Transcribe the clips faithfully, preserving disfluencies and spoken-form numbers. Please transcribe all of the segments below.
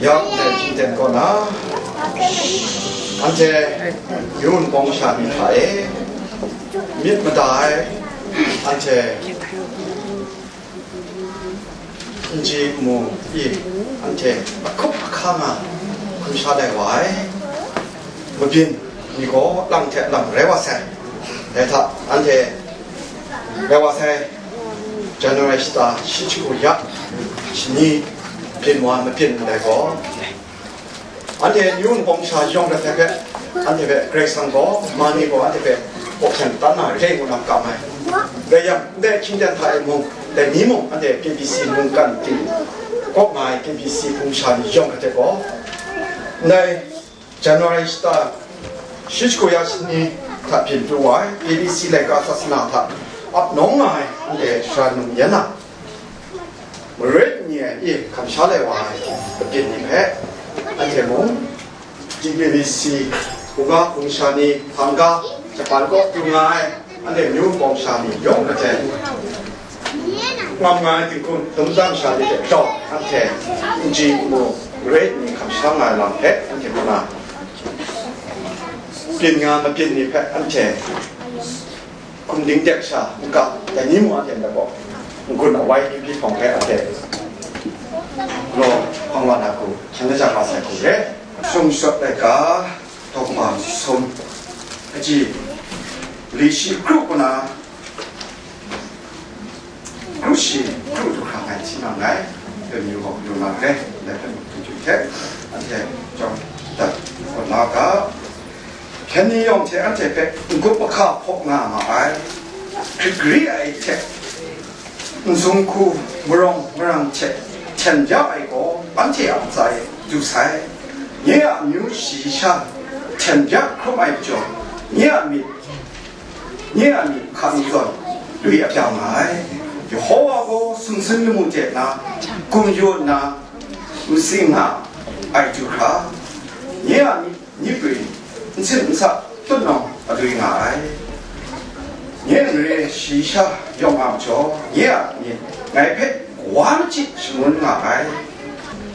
Ya ndai hkying ten kaw na, anhte yu npawng sha ni hta e myit mada ai, anhte n ji mu i, anhte ahkup ahkang a hkum sha lai wa ai mabyin ni gaw lang hte lang rai wa sai. Dai hta anhte rai wa sai, January shata shi hku ya shani byin wa mabyin ndai gaw, anhte yu npawng sha yawng dat ai hpe, anhte hpe Karai Kasang gaw ma ni gaw anhte hpe hpaw hten tan na re ngu na kam ai. Rai yang, ndai hkying ten hta e mung, dai ni mung, anhte K B C mungkan ting kawp nga ai K B C hpung sha ni yawng dat ai gaw, ndai January shata shi hku ya shani hta byin pru wa ai K B C laika sasana hta ap nawng nga ai anhte sara num yan na, marit ni ai e hkam sha lai wa ai kabyin ni hpe, anhte mung G B B C hpung ga hpung sha ni hpang ga shapan kaw pru nga ai, anhte yu npawng sha ni yawng hte ngam nga ai dinghku dum dam sha ni hte rau anhte n ji n mu rai ni hkam sha nga ai lam hpe anhte hpe na byin nga mabyin ni hpe anhte hkum ding dek sha n ga, dai ni mung anhte ndai gaw n-gun awai hpyi hpyi hpawng hpe anhte galaw hpang wa na hku, hkyen lajang wa sai hku re. Sum shawt laika, daw kaba sum, kaji li shi kru kaw na, kru shi kru du hkra ngai hti na nngai, dai ni gaw yu na re, dai hpe mung hte, anhte chyawm dat kaw na ga, hkyen ni yawng hte anhte hpe n-gup mahka hpaw nga ma ai, hkrit gari ai hte, n-sung hku marawng marang hte hten bya ai gaw, anhte a ntsa e du sai. Nye a amyu shayi sha hten bya hkrum ai majaw, nye a myit, nye a myit hka n zawn, lui ap ya nga ai. Yawhawa gaw sumsing lamu de na, gumyu nna, masing nga ai du hkra, nye a myit, myit gwi, nsin nsa tutnawng alui nga ai. Nye n re shayi sha yawng a majaw, nye a myit ngai hpe kawa machyi shangun nga ai.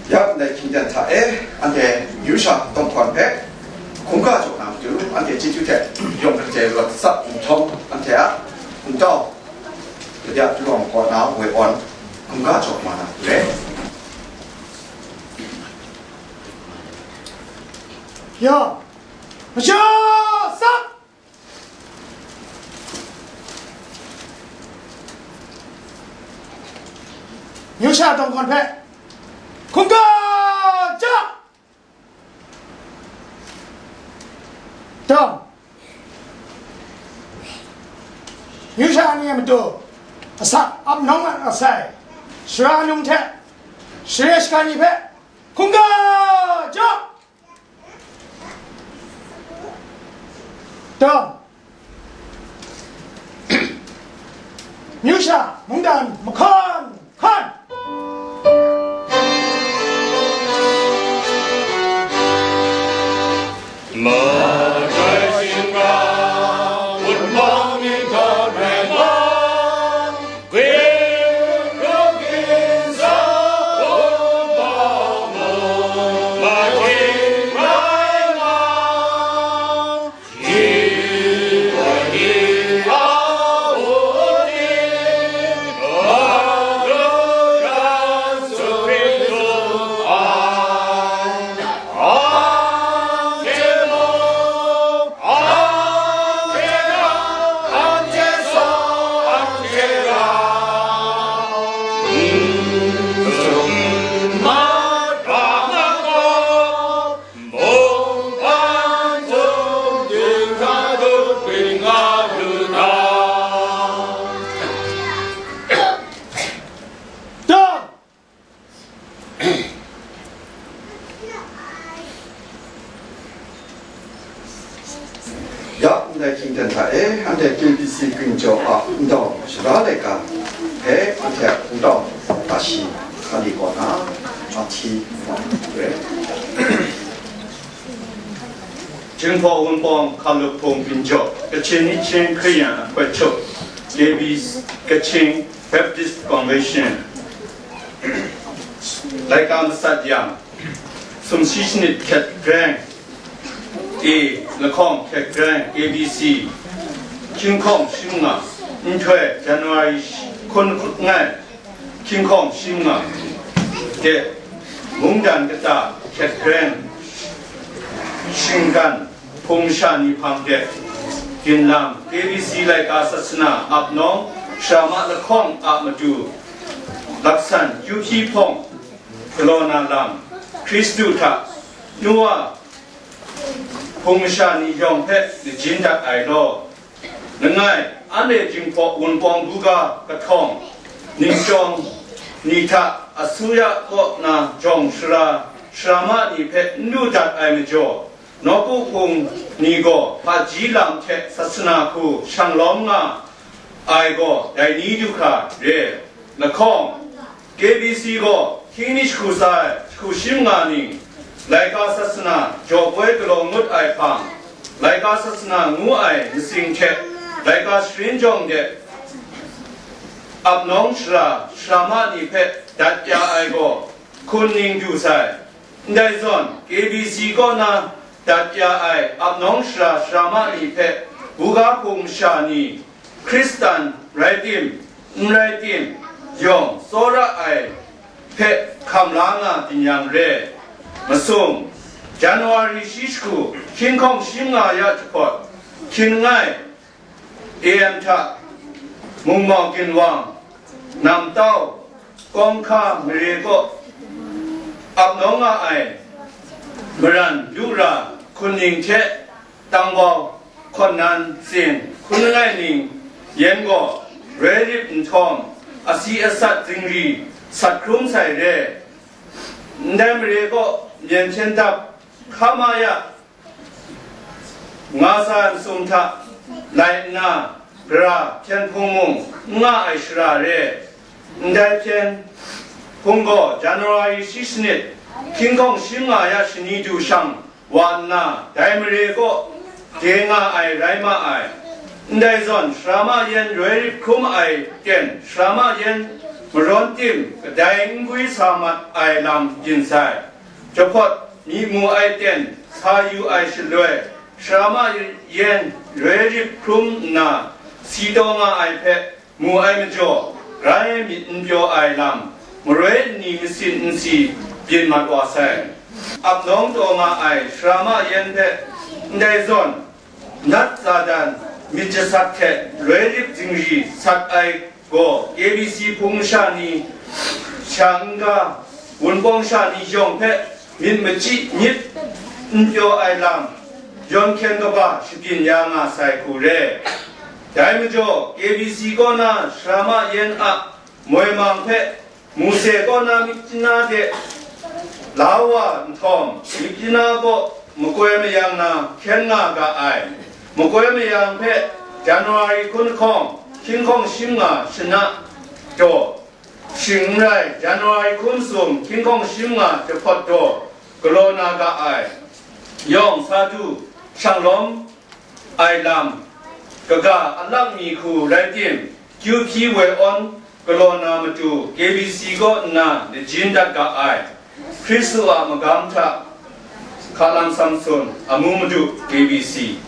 Ya ndai hkying ten hta e, anhte yu sha tawnghkawn hpe hkungga jaw na matu, anhte chyeju hte yawng hkate rawt tsap nhtawm, anhte a ntau, Ladia Jawng kaw na woi awn hkungga jaw ma na matu re. Ya, masha sak! Yu sha tawnghkawn hpe hkungga jaw! Dawng, yu sha ni a matu asak ap nawng na sai, sara num hte share shaga ni hpe hkungga jaw! Dawng, myu sha mungdan mahkawn hkan. Ya, ndai hkying ten hta e, anhte K B C Kingjaw a ndau shara laika hpe anhte a hpungtau tashi hkali kaw na, a hti wa re. Jinghpaw Wunpawng Hkalup Hpung Kingjaw, Kachin Nihchying Hkriyan Aihkoi Htup, Levi Kachin Baptist Convention, laika masat yang, Sumshi shanit hkyet greng, e, lahkawng hkyet greng, K B C, hkying hkawng shim nga, nhtoi January hkun hkut ngai, hkying hkawng shim nga, de, mungdan kata hkyet greng, shinggan hpung masha ni hpang de, ginlam, K B C laika sasana ap nawng, sharama lahkawng a matu, laksan, kyu hpyi hpawng, galaw na lam, Hkristu hta, nu wa, hpung masha ni yawng hpe najin dat ai law, langai, anhte Jinghpaw Wunpawng buga kahtawng, ningchyawng ni hta asuya kaw na jawng sara, sharama ni hpe n du dat ai majaw, nawku hpung ni gaw hpaji lam hte sasana hku shang lawm nga ai gaw dai ni du hkra re. Lahkawng, K B C gaw hkying mi jahku tsa ai jahku shim nga ning, laika sasana jaw poi galaw ngut ai hpang, laika sasana ngu ai masing hte laika sharin jawng de ap nawng sara sharama ni hpe dat ya ai gaw hkun ning du sai. Ndai zawn, K B C kaw na dat ya ai ap nawng sara sharama ni hpe buga hpung masha ni, Hkristan rai tim, n rai tim, yawng tsawra ai hpe hkam la nga byin yang re. Masum, January shi jahku hkying hkawng shim nga ya jahpawt, hkying langai, A M hta, mungmau ginwang, namtau, kawng hka mare kaw ap nawng nga ai maran lu ra hkun ning hte, tangbau, hkawn nan, tsin, hkun langai ning, yen gaw, roi rip nhtawm, asi asat zingri sat hkrum sai re. Ndai mare kaw, myen hpyen dap, hkama ya, nga sa ai masum hta, lai nna, gara hpyen hpung mung n nga ai shara re. Ndai hpyen hpung gaw January shi shanit, hkying hkawng shim nga ya shani du shang wa nna, dai mare kaw de nga ai rai ma ai. Ndai zawn, sharama yen roi rip hkrum ai ten, sharama yen marawn tim kadai n gwi sa mat ai lam byin sai. Jahpawt, myi mu ai ten sa yu ai shaloi, sharama yen roi rip hkrum nna si taw nga ai hpe mu ai majaw, grai myit n pyaw ai lam, maroi nni masin nsi byin mat wa sai. Ap nawng taw nga ai sharama yen hpe, ndai zawn, nat zadan myit jasat hte roi rip zingri sat ai gaw, K B C hpung masha ni, sha n-ga, wunpawng sha ni yawng hpe myit machyi myit n pyaw ai lam, yawn hkyen kaba shabyin ya nga sai hku re. Dai majaw, K B C kaw na sharama yen a moi mang hpe, Mose kaw na myit chyanna de la wa nhtawm, myit chyanna kaw makoi mayang na hkyen nga ga ai. Makoi mayang hpe January hkun hkawng hkying hkawng shim nga shana daw, shing n rai, January hkun sum hkying hkawng shim nga jahpawt daw, galaw na ga ai. Yawng sa du, shang lawm ai lam, kaga alak mi hku rai tim, kyu hpyi woi awn galaw na matu K B C kaw nna najin dat ga ai. Hkristu a magam hta, Hkalam Samson, Amu Madu, K B C.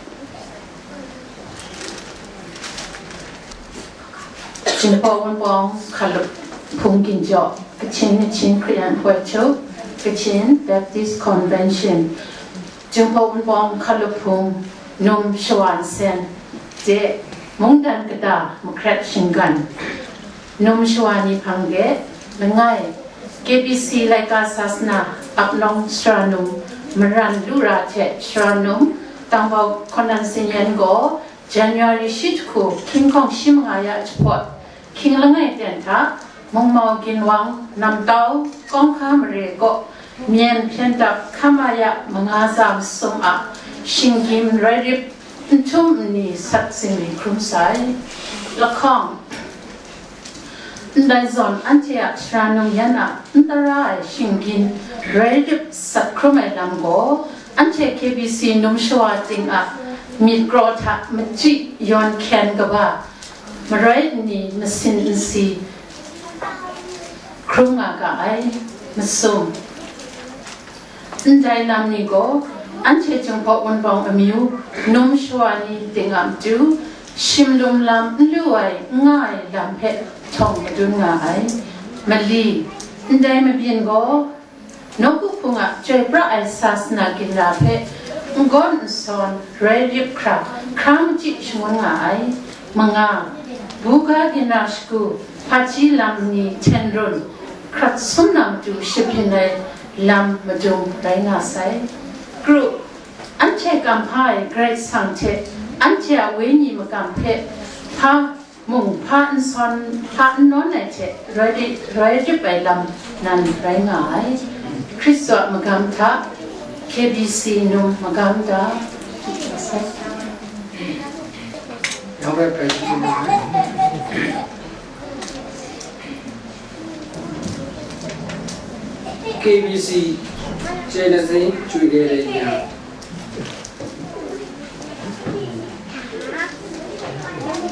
Jinghpaw Wunpawng Hkalup Hpung Ginjaw, Kachin Nachin Hkriyan Hpoi Hkyu, Kachin Baptist Convention, Jinghpaw Wunpawng Hkalup Hpung, Num Shawa Nsen, de, Mungdan Kata Mahkret Shinggan, Num Shawa ni hpang de, langai, K B C laika sasana, ap nawng sara num, maran lu ra hte sara num, tangbau hkawn nan sin yan gaw, January shi jahku hkying hkawng shi manga ya jahpawt, hkying langai ten hta, mungmau ginwang, namtau, kawng hka mare kaw, myen hpyen dap hkama ya manga za masum a, shinggyim roi rip, n htum n ni sat zingri hkrum sai. Lahkawng, ndai zawn anhte a sara num yan a n tara ai shinggyim roi rip sat hkrum ai lam gaw, anhte K B C num shawa ting a myit kraw hta machyi yawn hkyen kaba, maroi nni masin nsi hkrum nga ga ai. Masum, Ndai lam ni gaw anhte Jinghpaw Wunpawng amyu num shawa ni ting a matu, shimlum lam n lu ai, n nga ai lam hpe htawng madun nga ai. Mali, ndai mabyin gaw, nawku hpung a chyoi pra ai sasana ginra hpe n gawn n sawn rai rip hkra, hkra machyi shangun nga ai. Manga, buga ginra shagu, hpaji lam ni hten run, hkrat sum na matu shabyin ai lam madung rai nga sai. Kru, anhte kamhpa ai Karai Kasang hte anhte a wenyi magam hpe hpa mung hpa n sawn, hpa n nawn ai hte roi, roi rip ai lam nan rai nga ai. Hkristu a magam hta, K B C num magam da. K B C Genesis ကျွေးခဲ့တဲ့ည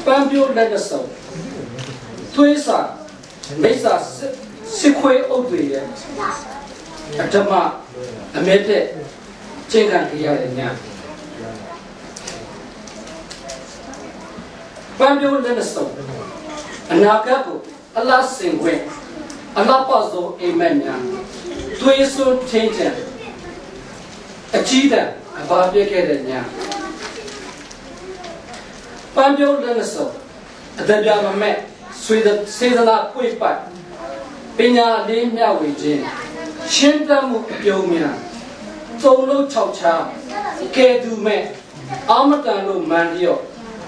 ပန်းပြုတ်လက်နှစ်စုပ်၊ သွေးစာ၊ မိစ္ဆာစစ်ခွေးအုပ်တွေရဲ့အဓမ္မအမြတ်ထက်ကျဲခံခဲ့ရတဲ့ည၊ ပန်းပြုတ်လက်နှစ်စုပ်၊ အနာဂတ်ကို အလှဆင်ခွင့်၊ အလှပစော်အိပ်မက်များ၊ သွေးစွန်းထင်းခြံ၊ အကျည်းတန်ကမ္ဘာပျက်ခဲ့တဲ့ည၊ ပန်းပြုတ်လက်နှစ်စုပ်၊ အသပြာမမဲ့၊ စေတနာကွေ့ပတ်၊ ပညာအလင်းမျှဝေခြင်း၊ ချဉ်းကပ်မှုအပြုံးများ၊ သုံးလုံးခြောက်ခြား၊ ကယ်သူမဲ့၊ အားမတန်လို့မှန်လျော့၊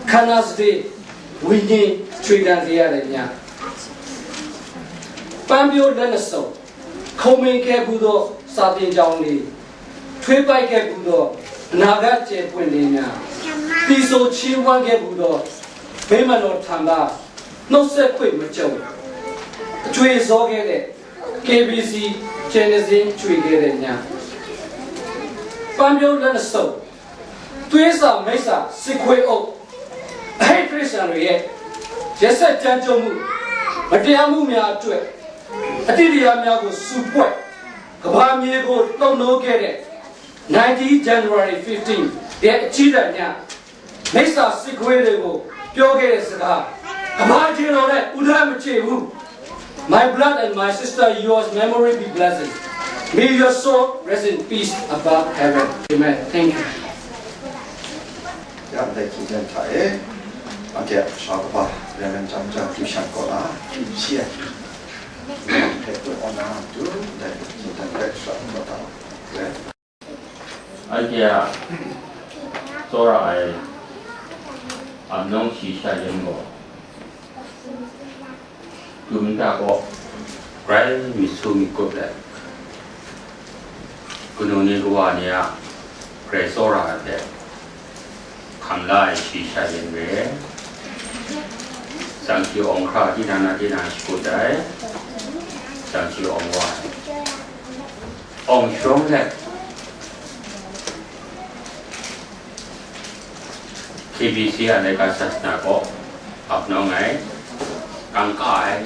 ခန္ဓာစတေဝိညာဉ်ခြွေခံစေရတဲ့ည၊ ပန်းပြုတ်လက်နှစ်စုပ်၊ ခုံမင်ခဲ့ဘူးသောစာသင်ကျောင်းလေး၊ ထွေးပိုက်ခဲ့ဘူးသောအနာဂတ်ကျယ်ပွင့်လေးများ၊ သီဆိုချီးဝှမ်းခဲ့ဘူးသောမင်းမတော်ထံကနှုတ်ဆက်ခွင့်မကြုံ၊ အကြွေစောခဲ့တဲ့ K B C Genesis ကျွေးခဲ့တဲ့ည၊ ပန်းပြုတ်လက်နှစ်စုပ်၊ သွေးစာမိစ္ဆာစစ်ခွေးအုပ်၊ အဟိတ်ခရစ်ယာန်တွေရဲ့ရက်စက်ကြမ်းကြုတ်မှု၊ မတရားမှုများအတွက်အတိတ်တရားများကိုစုဖွဲ့၊ ကမ္ဘာမြေကိုတုံ့နှိုးခဲ့တဲ့ nineteen January fifteen ရဲ့အကြီးတန်းည၊ မိစ္ဆာစစ်ခွေးတွေကိုပြောခဲ့တဲ့စကား၊ ကမ္ဘာခြေတော်နဲ့ဦးတန်းမချေဘူး။ My blood and my sister, yours memory be blessed. May your soul rest in peace above heaven. Amen. Thank you. ရတဲ့ကြည်တဲ့ထားရဲ့အကဲရှောက်ပါရန်တမ်းကြံသူရှံကောလာရှိရတဲ့အတွက်အနာတူတဲ့ကြည်တဲ့ရှောက်တော့တယ်။ Anhte a tsawra ai Amnawng shayi sha yan gaw, du nta kaw grai myit su myit kup let, kanu ni kawa ni a grai tsawra ai hpe hkam la ai shayi sha yan re ai. Tsang shi awng hkra tinang na tinang shakut ai, tsang shi awng wa ai. Awng sharawng let, K B C a laika sasana kaw ap nawng ai, kangka ai,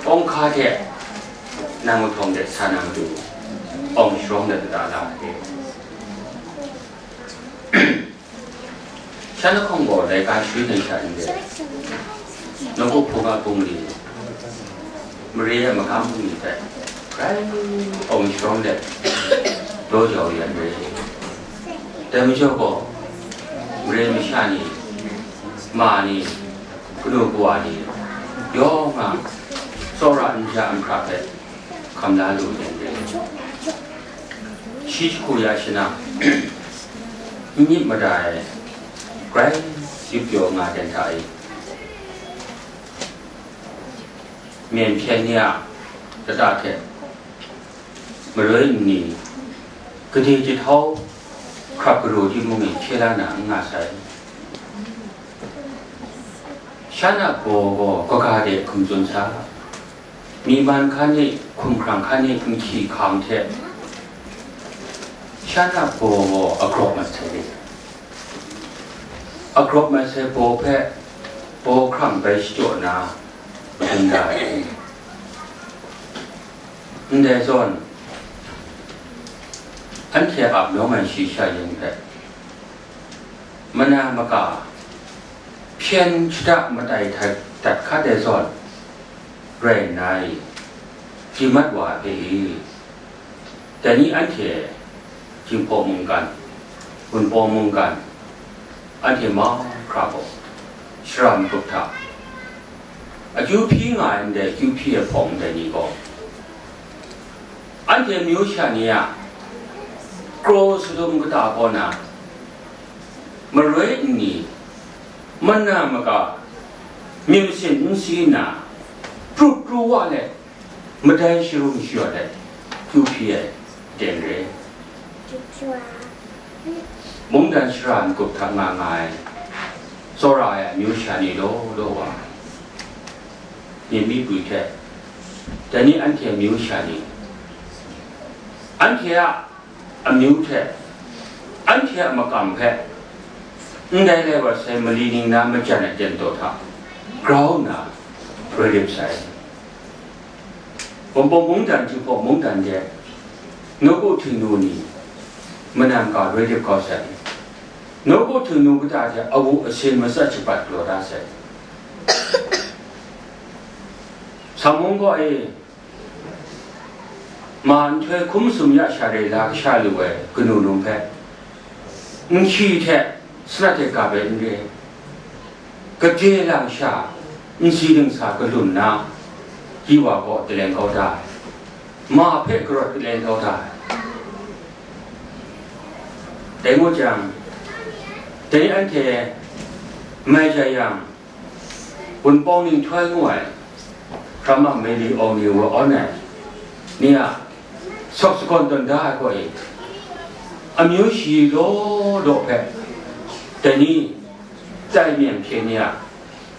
awng hka hte nang mahtawng de sa na matu, awng sharawng let da la ai. Shan lahkawng gaw laika shangun ai sha n re, nawku hpung a bungli, mare a magam bungli hpe grai awng sharawng let daw jau ya n re. Dai majaw gaw, mare masha ni, ma ni, kanu kawa ni, yawng a tsawra n ja n hpra hpe hkam la lu yen re. Shi jahku ya shana, n myit mada ai, grai yup pyaw nga dan hta e, myen hpyen ni a lata hte maroi nni, gade jahtau hkrap galaw timung e hkye la na n nga sai. Shan a baw gaw kaga de hkum tsun sa, myi man hkan e, hkumhkrang hkan e nhki hkang hte shan a baw gaw agrawp mat sai. Agrawp mat sai baw hpe baw hkrang bai shachyaw nna madun da ai. Ndai zawn, Anhte ap nawng ai shi sha yin hpe, mana maka hpyen shada matai htat dat hkat ai zawn rai nna i, ji mat wa ai hpe i, dai ni anhte Jinghpaw mungkan, Wunpawng mungkan, anhte mahkra gaw shara magup hta akyu hpyi nga ai ndai akyu hpyi ai hpawng ndai ni gaw, anhte amyu sha ni a kraw sadum kata kaw na, maroi nni, mana maka, myit masin n si nna, pru pru wa let, madai sharung shayawt ai, kyu hpyi ai, aten re. Mungdan shara n-gup hta nga nga ai, tsawra ai amyu sha ni law law wa, myit mi pwi hte, dai ni anhte amyu sha ni, anhte a amyu hte, anhte a makam hpe, ndai lai wa sai mali ning na majan ai teng daw hta grau nna roi lip sai. Wunpawng mungdan, Jinghpaw mungdan de, nawku Htingnu ni, manan ka roi lip kau sai. Nawku Htingnu kata hte awu asin matsat shapat galaw da sai. Samung kaw e, ma nhtoi hkum sum ya sha re la kasha lu ai kanu num hpe, nhkyi hte sanat hte gap ai n re, gade lang sha nsi dingsa galun nna, yi wa kaw taleng kau da ai, ma hpe karawt taleng kau da ai. Dai ngu jang, dai anhte mai jai yang, Wunpawng nhtoi ngu ai, hkram a meli awng ni wa awn ai ni a sawk sagawn tawn da ai kaw e, amyu shi law law hpe, dai ni tai myen hpye ni a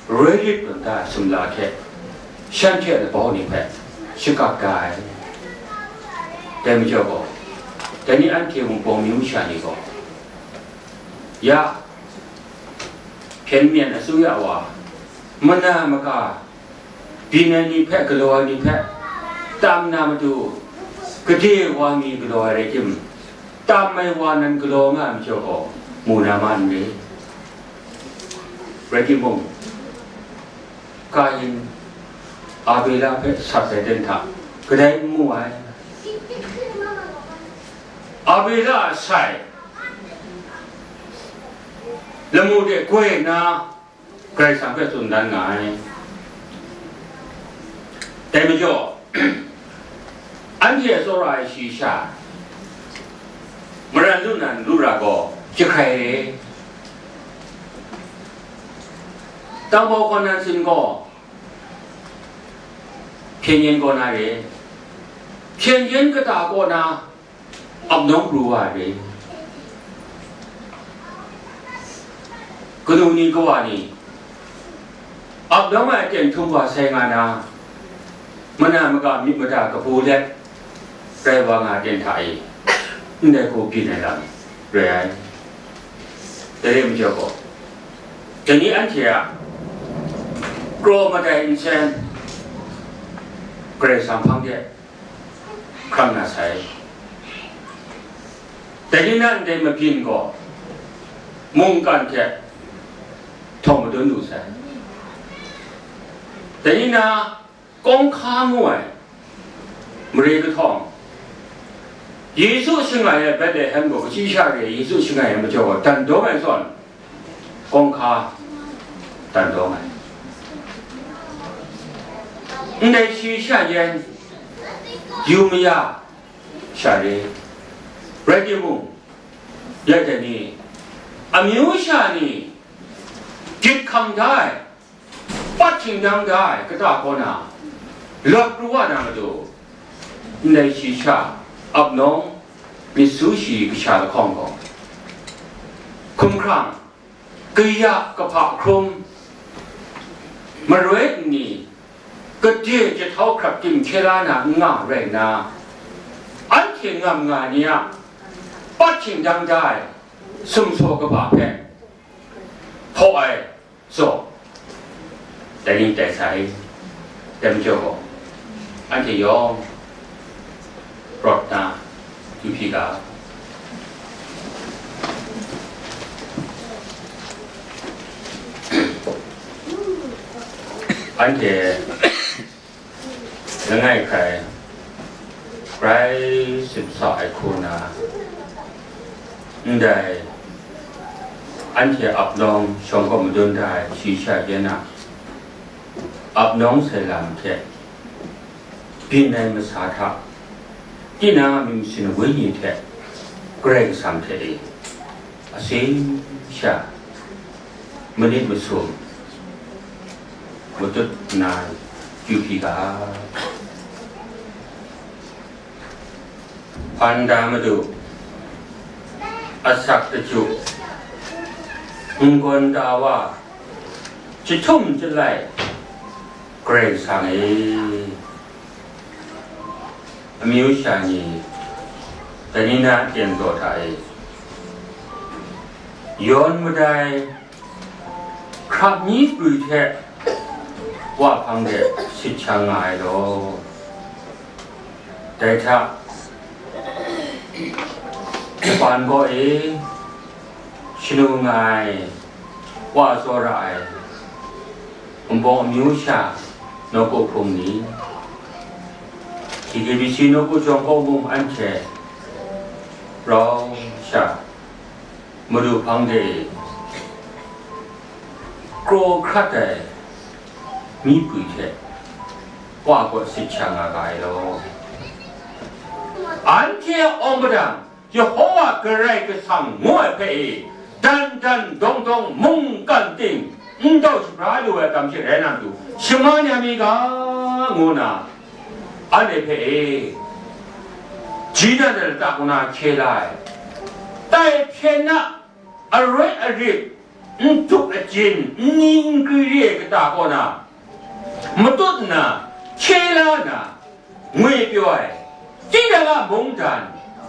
roi rit tawn da ai sumla hte, shanhte a labau ni hpe shakap da ai. Dai majaw gaw, dai ni anhte Wunpawng myu masha ni gaw, ya, hpyen myen asuya wa, mana maka, byin ai ni hpe galaw ai ni hpe tam na matu, gade wa mi galaw ai rai tim, tam ai wa nan galaw nga ai majaw gaw, mu na ma n re. Rai timung, Kayin Abela hpe sat ai ten hta kadai n mu ai. Abela a sai lamu de goi nna, Karai Kasang hpe tsun dan nga ai. Dai majaw, anhte a tsawra ai shayi sha, maran lu nan lu ra gaw, jahkrai re. Tangbau kaw nan sin gaw, hpyen yen kaw na re. Hpyen yen kata kaw na, ap nawng pru wa ai re. Kanu ni kawa ni, ap nawng ai aten htum wa sai nga na, mana maka myit mada kabu let rai wa nga ai ten hta e, ndai hku byin ai lam rai ai. Dai re majaw gaw, dai ni anhte a kraw madai nsen Karai Kasang hpang de hkram na sai. Dai ni na ndai mabyin gaw mungkan hte htawng madun lu sai. Dai ni na kawng hka ngu ai mare kahtawng, Yesu shangai ai Betlehem gaw kachyi sha re, Yesu shangai ai majaw gaw dan dawng ai zawn, kawng hka dan dawng ai. Ndai shayi sha yan, yu maya sha re, rai timung, ya dai ni, amyu sha ni, gyit hkam da ai, pat htingdang da ai kata kaw na, lawt pru wa na matu, ndai shayi sha ap nawng myit su shayi kasha lahkawng gaw, hkumhkrang, kaya kahpa hkrum, maroi nni, gade jahtau hkrap tim hkye la na n nga rai nna, anhte ngam nga ai ni a pat htingdang da ai sumsaw kaba hpe hpaw ai zawn, dai ni tai sai. Dai majaw gaw, anhte yawng rawt nna, akyu hpyi ga, Anhte langai hkrai grai sip sa ai hku na, ndai anhte ap nawng shawng kaw madun da ai shayi sha yen a, ap nawng sai lam hte byin ai masa hta, tinang a myit masin wenyi hte Karai Kasang hte e, asin sha manit masum matut nna chyu hpyi ga. Hpan da Madu, asak daju, n-gawn da wa, jahtum jalai, Karai Kasang e, amyu sha ni, dai ni na aten daw hta e, yawn madai, hkrap myi prwi hte Wa hpang de sit shang nga ai law. Dai hta, Japan kaw e shanu nga ai, Wa tsawra ai, Wunpawng amyu sha nawku hpung ni, T K B C nawku jawng kaw mung anhte rau sha, Madu hpang de e, kraw hkrat ai myi prwi hte Wa kaw sit shang nga ga ai law. Anhte a awng padang, Yehowa Karai Kasang ngu ai hpe e, dan dan dawng dawng mungkan ting n dau shabra lu ai atam she rai na matu, shama ni a mi ga, ngu na, anhte hpe e, ji na de lata kaw na hkye la ai, tai hpyen na aroi arit, n htup achyin, n ni n kri re ai kata kaw na, matut nna, hkye la nna, ngwi pyaw ai, tinang a mungdan,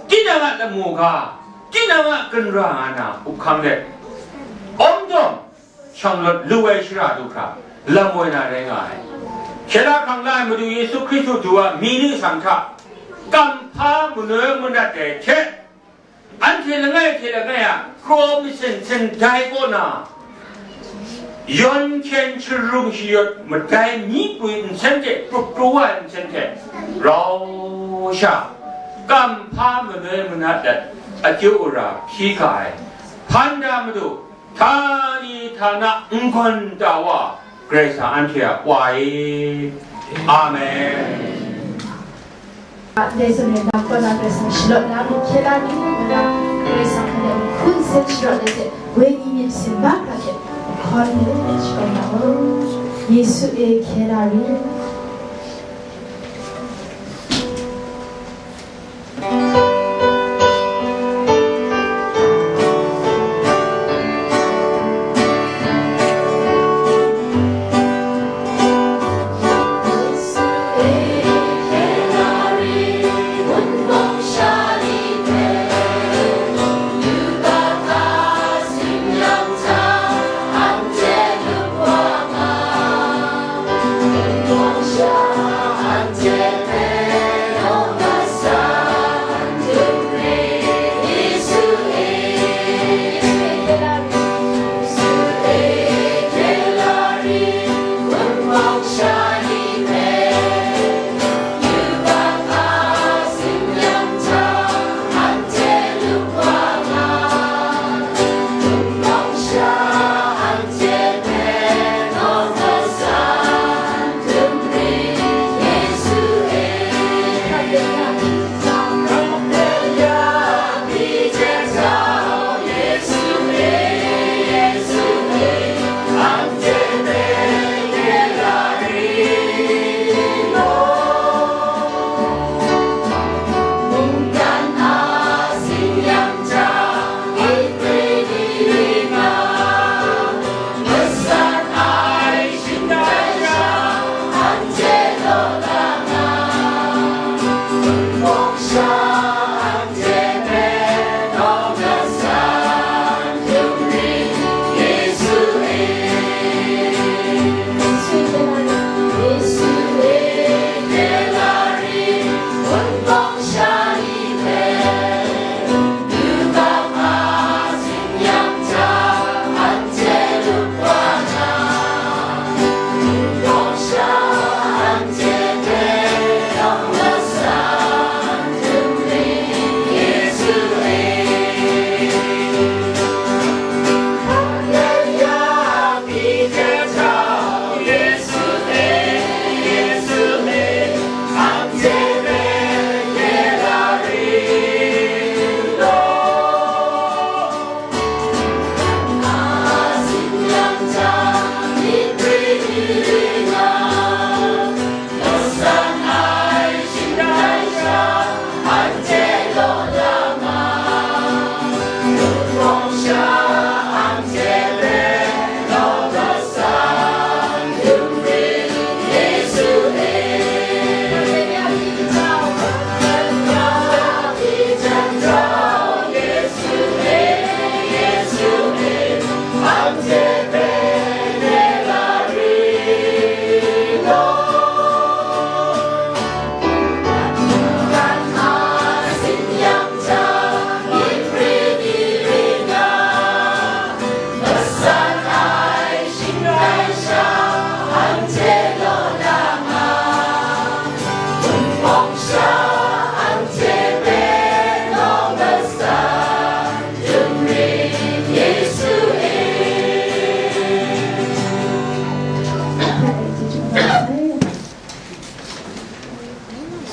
tinang a lamu ga, tinang a ginra nga na up hkam let, awng dawng, shang lawt lu ai shara du hkra, lam woi na rai nga ai. Hkye la hkrang la ai Madu Yesu Hkristu du a mying ningsang hta, kamhpa manoi manat ai hte, anhte langai hte langai a kraw masin sindai kaw na, yawn hkyen sharung shayawt madai myi prwi nsen hte prup pru wa ai nsen hte rau sha, kamhpa manoi manat let, akyu ara hpyi ga ai, hpan da Madu, htani htana n-gawn da wa, Karai Kasang anhte a Wa e. Amen. Dai zawn e, nang kaw na Karai Kasang shalawt na myit hkye la ni, nang Karai Kasang hpe n hkun sen sharawt ai hte, wenyi myit sinbak hkra hte, hkawn hte shakawn na gaw, Yesu e hkye la ri.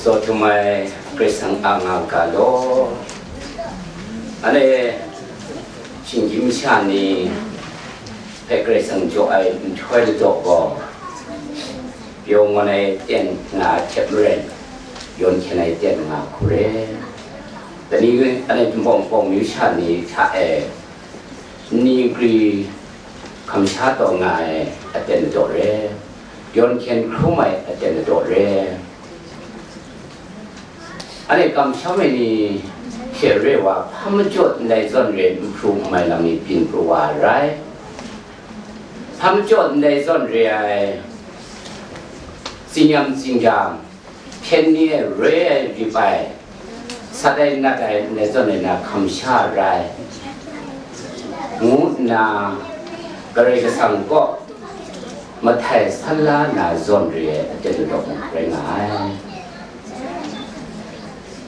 Tsaw htum ai Karai Kasang a nga ga law. Anhte shinggyim masha ni hpe Karai Kasang jaw ai nhtoi ladaw gaw, pyaw ngawn ai ten nga ai hte maren, yawn hkyen ai ten nga hku re. Dai ni anhte Jinghpaw Wunpawng myu sha ni hta e, nni nkri hkamsha taw nga ai aten ladaw re, yawn hkyen hkrum ai aten ladaw re. Anhte kamsham ai ni hte re wa, hpa majaw ndai zawn re ai nhpru n mai lam ni byin pru wa ai rai. Hpa majaw ndai zawn re ai tsinyam tsingdang, hpyen ni e roi ai rip ai, sat ai nat ai ndai zawn e na hkamsha rai, ngu nna Karai Kasang kaw mahtai san la na zawn re ai aten ladaw mung rai nga ai.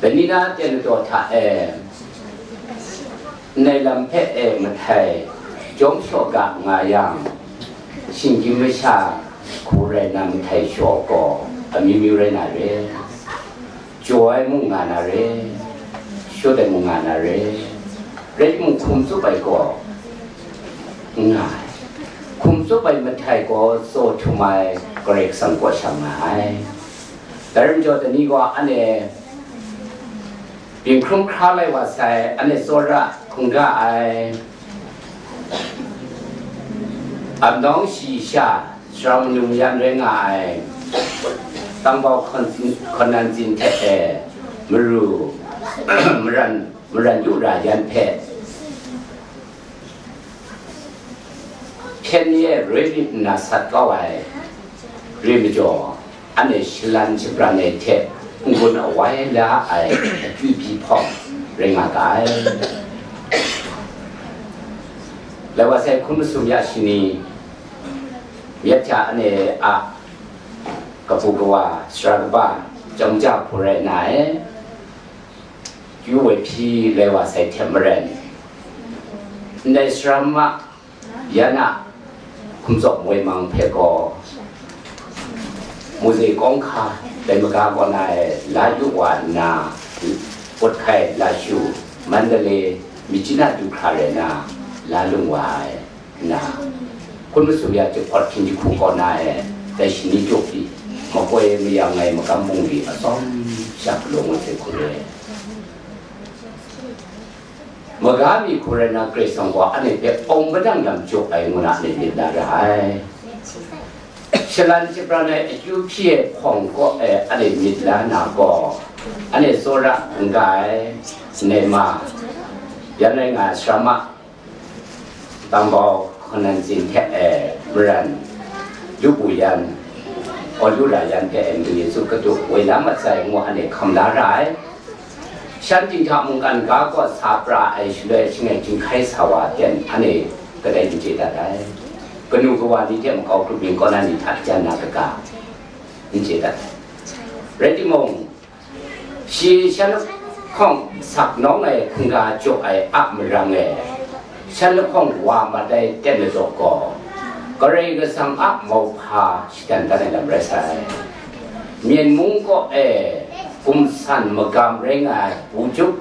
Dai ni na aten ladaw hta e, ndai lam hpe e mahtai jawm shaw ga nga yang, shinggyim masha hku rai na mahtai shaw gaw amyu myu rai na re, jaw ai mung nga na re, shut ai mung nga na re, rai timung hkum tsup ai gaw n nga ai. Hkum tsup ai mahtai gaw tsaw htum ai Karai Kasang kaw shang nga ai. Dai rai majaw, dai ni gaw anhte byin hkrum hkra lai wa sai, anhte tsawra hkungga ai, Amnawng shayi sha, sara manu mayan rai nga ai, Tangbau Hkawn Tsin, Hkawn Nan Tsin hte e, maru, maran, maran yu ra yan hpe, hpyen ni e roi myit nna sat kau ai re majaw, anhte shalan shabran ai hte n-gun awai la ai akyu hpyi hpawng rai nga ga ai. Lai wa sai hkun masum ya shani, myit hta anhte a kabu kawa, sara kaba, chyawm ja hku rai na ai, kyu woi hpyi lai wa sai hte maren, ndai sara ma, yan a hkum tsawp woi mang hpe gaw, Mawze Kawng Hka, dai maga kaw na e la yu wa nna, Kut Hkai, Lashu, Mandalay, Myitkyina du hkra rai na, la lung wa ai nna, hkun masum ya jahpawt hkying jahku kaw na e, dai shani jaw pyi, makoi mayang ai magam bungli atsawm sha galaw ngut ai hku re. Maga mi hku rai na, Karai Kasang gaw anhte hpe awng padang lam jaw ai ngu na anhte myit la ra ai. Shalan shabran ai akyu hpyi ai hpawng kaw e anhte myit la na gaw, anhte tsawra n-ga ai, nema, yan rai nga ai sara ma, Tangbau Hkawn Nan Tsin hte e, maran, yu bu yan, aw yu ra yan hpe e, Madu Yesu Hkristu woi la mat sai ngu anhte hkam la ra ai. Shan ting hta mungkan ga kaw sa pra ai shaloi, shangai chyinghkai sa wa ten anhte kadai n chye dat ai. Kanu kawa ni hte makau grup ning kaw na ni hta jan na kaga n chye dat ai. Rai timung, shi shan lahkawng sak nawng ai hkungga jaw ai a marang e, shan lahkawng wa mat ai ten ladaw gaw, Karai Kasang a mauhpa shadan dan ai lam rai sai. Myen mung kaw e gumsan magam rai nga ai Pu Juk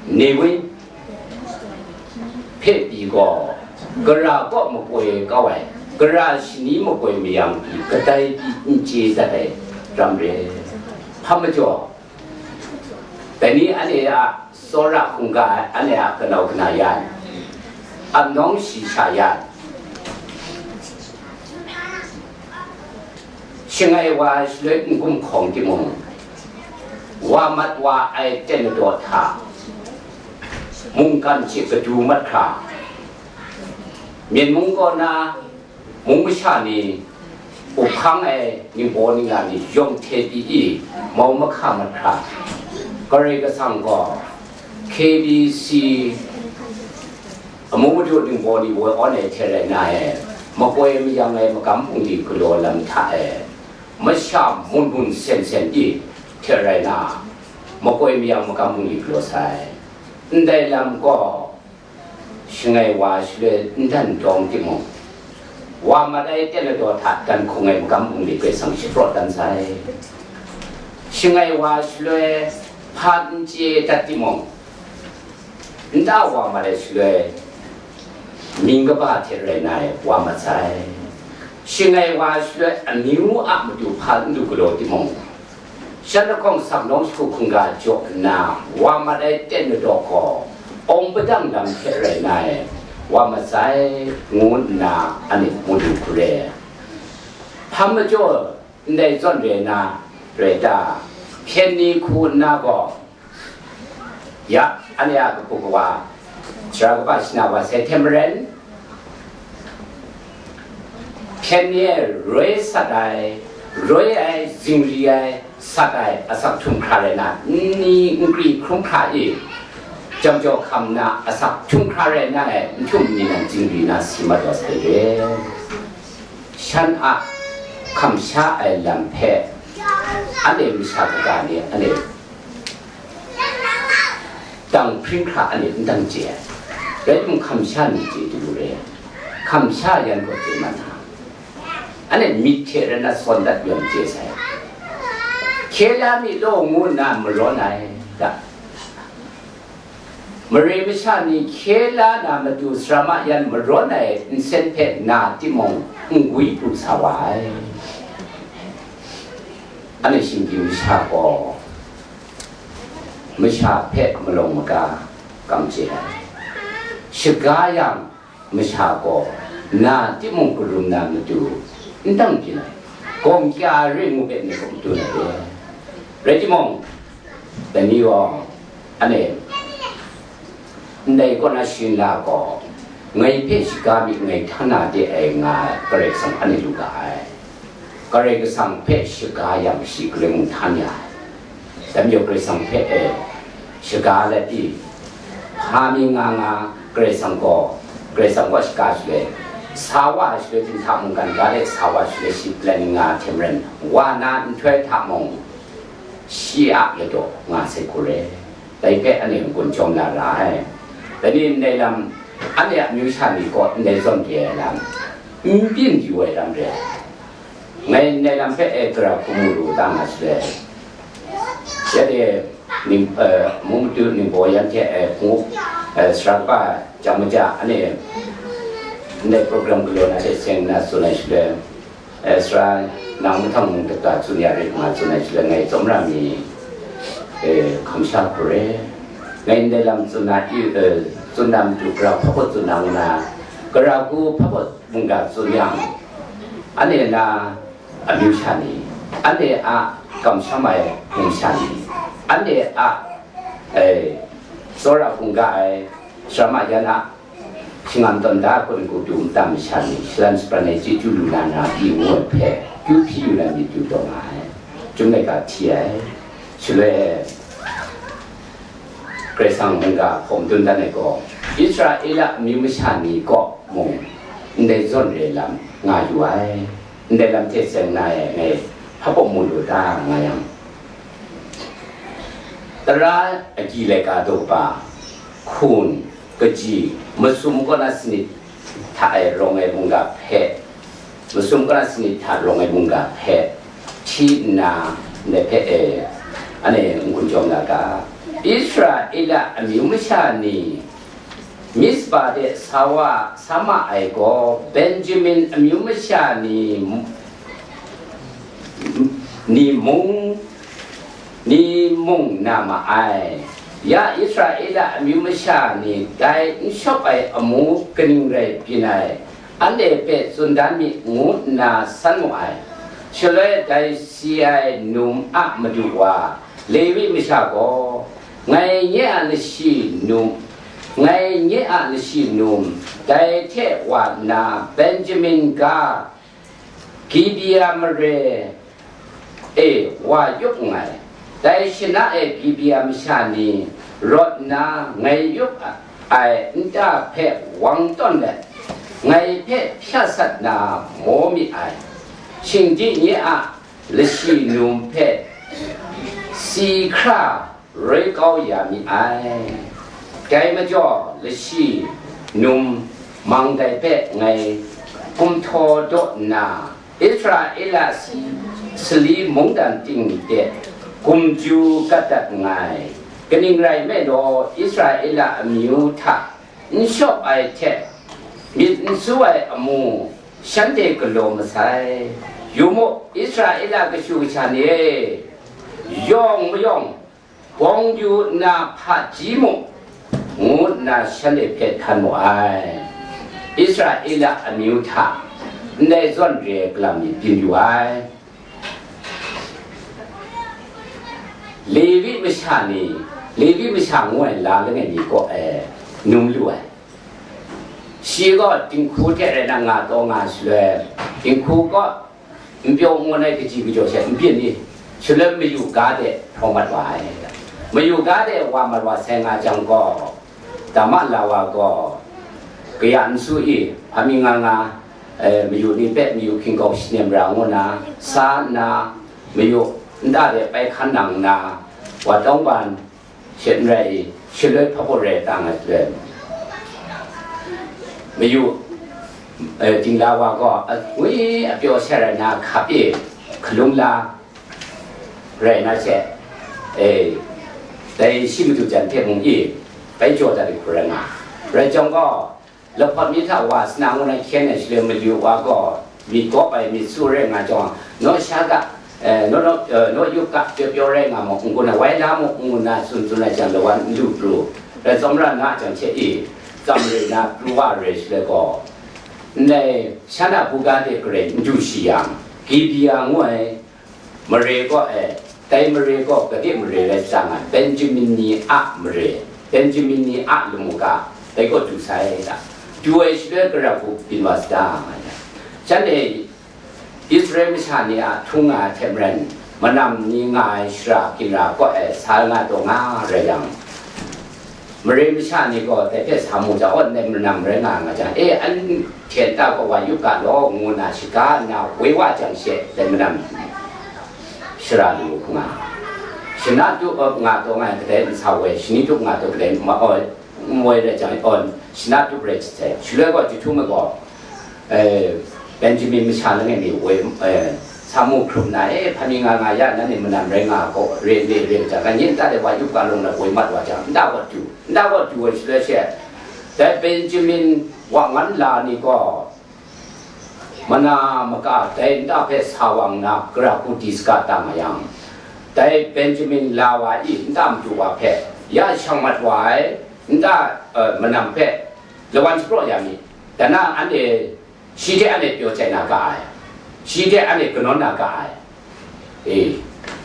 Newin hpe pyi gaw, gara kaw makoi kau ai, gara shani makoi mayang pyi kadai pyi n chye dat ai ram re. Hpa majaw, dai ni anhte a tsawra hkungga ai anhte a kanau kana yan, amnawng shayi sha yan, shangai wa shaloi n-gun hkawng timung, wa mat wa ai ten ladaw hta, mungkan hte kadu mat hkra, Myen mung kaw na mung masha ni, up hkang ai ningbaw ningla ni yawng hte pyi i, mau mahka mat hkra, Karai Kasang gaw K B C amu madu ningbaw ni woi awn ai hte rai na e, makoi mayang ai magam bungli galaw lam hta e, masha mun mun sen sen i hte rai na, makoi mayang magam bungli galaw sai. Ndai lam gaw, shangai wa shaloi n dan dawng timung, wa mat ai ten ladaw hta dan hkung ai magam bungli Karai Kasang shapraw dan sai. Shangai wa shaloi hpa n chye dat timung, nta wa mat ai shaloi mying kaba hte rai nna wa mat sai. Shangai wa shaloi amyu a matu hpa n du galaw timung, shan lahkawng sak nawng shagu hkungga jaw nna wa mat ai ten madaw gaw, awng padang lam hte rai nna wa mat sai, ngu nna anhte mu lu hkru re. Hpang majaw ndai zawn re na rai ta? Hpyen ni hku nna gaw, ya, anhte a kabu kawa, sara kaba shana wa sai hte maren, hpyen ni e roi sat ai, roi ai, zingri ai, sat ai asak htum hkra rai na, nni nkri hkrum hkra i, jam jaw hkam na asak htum hkra rai na e, n htum nni nan zingri na si mat wa sai re. Shan a hkamsha ai lam hpe anhte masha kaga ni anhte dang hpring hkra anhte n dang chye ai. Rai timung, hkamsha ni chye du lu re, hkamsha yan gaw chye mat na, anhte myit hte rai na sawn dat yawn chye sai. Hkye la mi law ngu nna marawn ai da. Mare masha ni hkye la na matu sara ma yan marawn ai nsen hpe na timung, n gwi pru sa wa ai. Anhte shinggyim masha gaw masha hpe malawng maga kam chye ai. Shaga yang, masha gaw na timung karum na matu n dang byin ai, gawng kya re ngu hpe ni gaw matun ai re. Rai timung, dai ni gaw, anhte ndai kaw na sharin la gaw, ngai hpe shaga myit ngai htan na de ai nga ai Karai Kasang anhte lu ga ai. Karai Kasang hpe shaga yang shi galoi mung htan ya ai. Dai majaw Karai Kasang hpe e shaga let i, hpa mi nga nga Karai Kasang gaw, Karai Kasang gaw shaga shaloi, sa wa ai shaloi hpyin hta mungkan ga let sa wa ai shaloi shi plan nga hte maren, wa na nhtoi hta mung, shi a ladaw nga sai hku re. Dai hpe anhte n-gun jawm na ra ai. Dai ni ndai lam, anhte a amyu sha ni kaw ndai zawn re ai lam, n byin yu ai lam re ai. Ngai ndai lam hpe e gara hku mu lu da nga shaloi, ya de, ning, eh, mu matu ningbaw yan hte, eh, hpung, eh, sara kaba jam maja, anhte ndai program galaw na hte seng nna tsun ai shaloi, eh, sara nang mahtang mung data tsun ya rit nga tsun ai shaloi, ngai tsawmra mi, eh, hkamsha hku re. Ngai ndai lam tsun na i, eh, tsun na matu gara hpabaw tsun na ngu na, gara hku hpabaw mungga tsun yang, anhte na amyu sha ni, anhte a kamsham ai hpung sha ni, anhte a, eh, tsawra hkungga ai sara ma yan a shingam tawn da ai hku n-gu du nta masha ni, shalan shapran ai chyeju lu na na pyi ngu ai hpe, kyu hpyi yu na myit du taw nga ai, Chyum laika hti ai. Shaloi, Karai Kasang mungga hpaw madun dan ai gaw, Israela amyu masha ni kaw mung ndai zawn re lam nga yu ai. Ndai lam hte seng na e ngai hpabaw mu lu da nga yang, tara agyi laika daw kaba, hkun, kaji, masum kaw na sanit hta e rawng ai mungga hpe, masum kaw na sanit hta rawng ai mungga hpe hti nna, ndai hpe e, anhte n-gun jawm na ga, Israela amyu masha ni Mizpa de sa wa, sa ma ai gaw, Benjamin amyu masha ni, ni mung, ni mung na ma ai. Ya Israela amyu masha ni dai n shawp ai amu kaning rai byin ai, anhte hpe tsun dan mi, ngu nna san mu ai. Shaloi dai si ai num a madu wa, Lewi masha gaw, Ngai nye a lashi num, ngai nye a lashi num, dai hte wa nna Benjamin ga Gibea mare e wa yup nngai. Dai shana e Gibea masha ni rawt nna ngai yup ai nta hpe wang tawn let, ngai hpe hpya sat na maw mi ai. Shingdi nye a lashi num hpe si hkra roi kau ya mi ai. Dai majaw, lashi num mang dai hpe ngai gumhtaw daw nna, Israela sali mungdan ting de Gumju gat dat nngai. Kaning rai nme law, Israela amyu hta n shawp ai hte myit n su ai amu, shanhte galaw masai. Yu mu, Israela kashu kasha ni e, yawng mayawng bawng yu nna hpaji mu, ngu nna shanhte hpe htan mu ai. Israela amyu hta ndai zawn re ai kalam ni byin yu ai. Levi masha ni, Levi masha ngu ai la langai mi kaw e num lu ai. Shi gaw dinghku hte rai na nga taw nga shaloi, dinghku kaw n pyaw n wan ai kaji kajaw she n byin ni, shaloi mayu ga de hpraw mat wa ai. Mayu ga de wa mat wa sai nga jang gaw, Dama la wa gaw, kaya n su i, hpa mi nga nga, eh, mayu ni hpe mayu hkinggau shanem ra ngu na, sa nna, mayu nta de pai hkan nang nna, wa tawng ban she n rai i, shaloi hpa baw rai ta nga shaloi, mayu, eh, dingla wa gaw, a, ngwi a pyaw sai rai na hkap i, hkalung la, rai na she, e, dai shi madu jan hte mung i, bai jaw dat ai hku rai nga. Rai jang gaw, lahpawt mi hta wa sana ngu na hkyen ai shaloi madu wa gaw, myit gawp ai myit su rai nga jang, naw sha ga, e, naw, naw, e, naw yup ga, pyaw pyaw rai nga mu, n gun ai, wai la mu, n gun na tsun tsun ai jang, lawan n lu pru, rai tsawm ra na jang hte i, tsam re na pru wa rai shaloi gaw, ndai shan a buga de garai n du shi yang, Gibia ngu ai, mare gaw e, dai mare gaw gade mare rai sa nga, Benjamin ni a mare, Benjamin ni a lamu ga, dai gaw du sai da. Du ai shaloi gara hku byin wa sa da nga ya. Shanhte Israel masha ni a htung nga ai hte maren, manam ni nga ai shara ginra kaw e sa nga taw nga rai yang, Mare masha ni gaw dai hpe sa mu jang, aw, ndai manam rai nga nga jang, e, anhte nta gaw wa yup ga law, ngu nna shaga nna woi wa jang she, dai manam shara lu hku nga. Shana tup nga taw nga ai kadai n sa woi, shani tup nga taw kadai ma, aw, n woi rai jang, aw, shana tup rai jahte, shaloi gaw jahtum ai gaw, eh, Benjamin masha langai mi woi, eh, sa mu hkrup nna, eh, hpa mi nga nga ya, nanhte manam rai nga gaw, re, re, re, jang, ga nye nta de wa yup ga law na woi mat wa jang, nta gaw du, nta gaw du ai shaloi she, dai Benjamin wa ngan la ni gaw, mana maka dai nta hpe sa wa nna, gara hku di saga tam ma yang, dai Benjamin la wa i nta madu wa hpe ya shang mat wa ai, nta, eh, manam hpe lawan shapraw ya mi, dan na anhte shi hte anhte pyaw chye na ga ai, shi hte anhte kanawn na ga ai. E,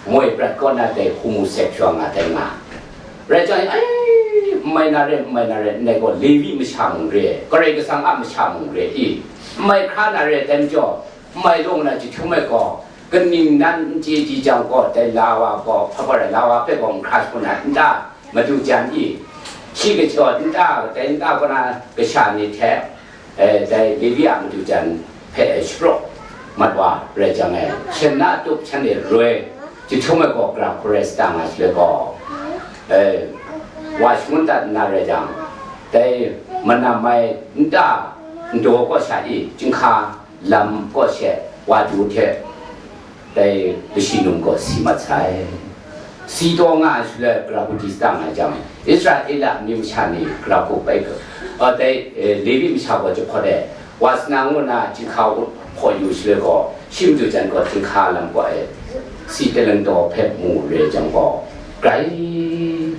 moi prat kaw na dai homosexual nga dai nga. Rai jang, ai, n mai na re, n mai na re, ndai gaw Levi masha mung re, Karai Kasang a masha mung re i, n mai hkra na re, dai majaw, n mai lung na jahtum ai gaw, kaning nan n chye ji jang gaw, dai la wa gaw, hpa gaw rai la wa hpe gaw n hkra shagun ai, nta madu jan i, shi kajaw nta, dai nta kaw na kasha ni hte, eh, dai Levi a madu jan hpe shapraw mat wa rai jang e, shan na tup shanhte roi jahtum ai gaw gara hku rai sa nga shaloi gaw, eh, wa shangun dat nna rai jang, dai manam ai nta ndaw kaw sha i, chyinghka lam kaw she wa du hte, dai kashi num gaw si mat sai. Si taw nga ai shaloi, gara hku di sa nga ai jang, Israela amyu masha ni gara hku bai ga, a, dai, eh, Levi masha gaw jahpawt e, wa sana ngu na chyinghka hpaw yu shaloi gaw, shi madu jan gaw chyinghka lam gaw e, si talangdaw hpe mu re jang gaw, grai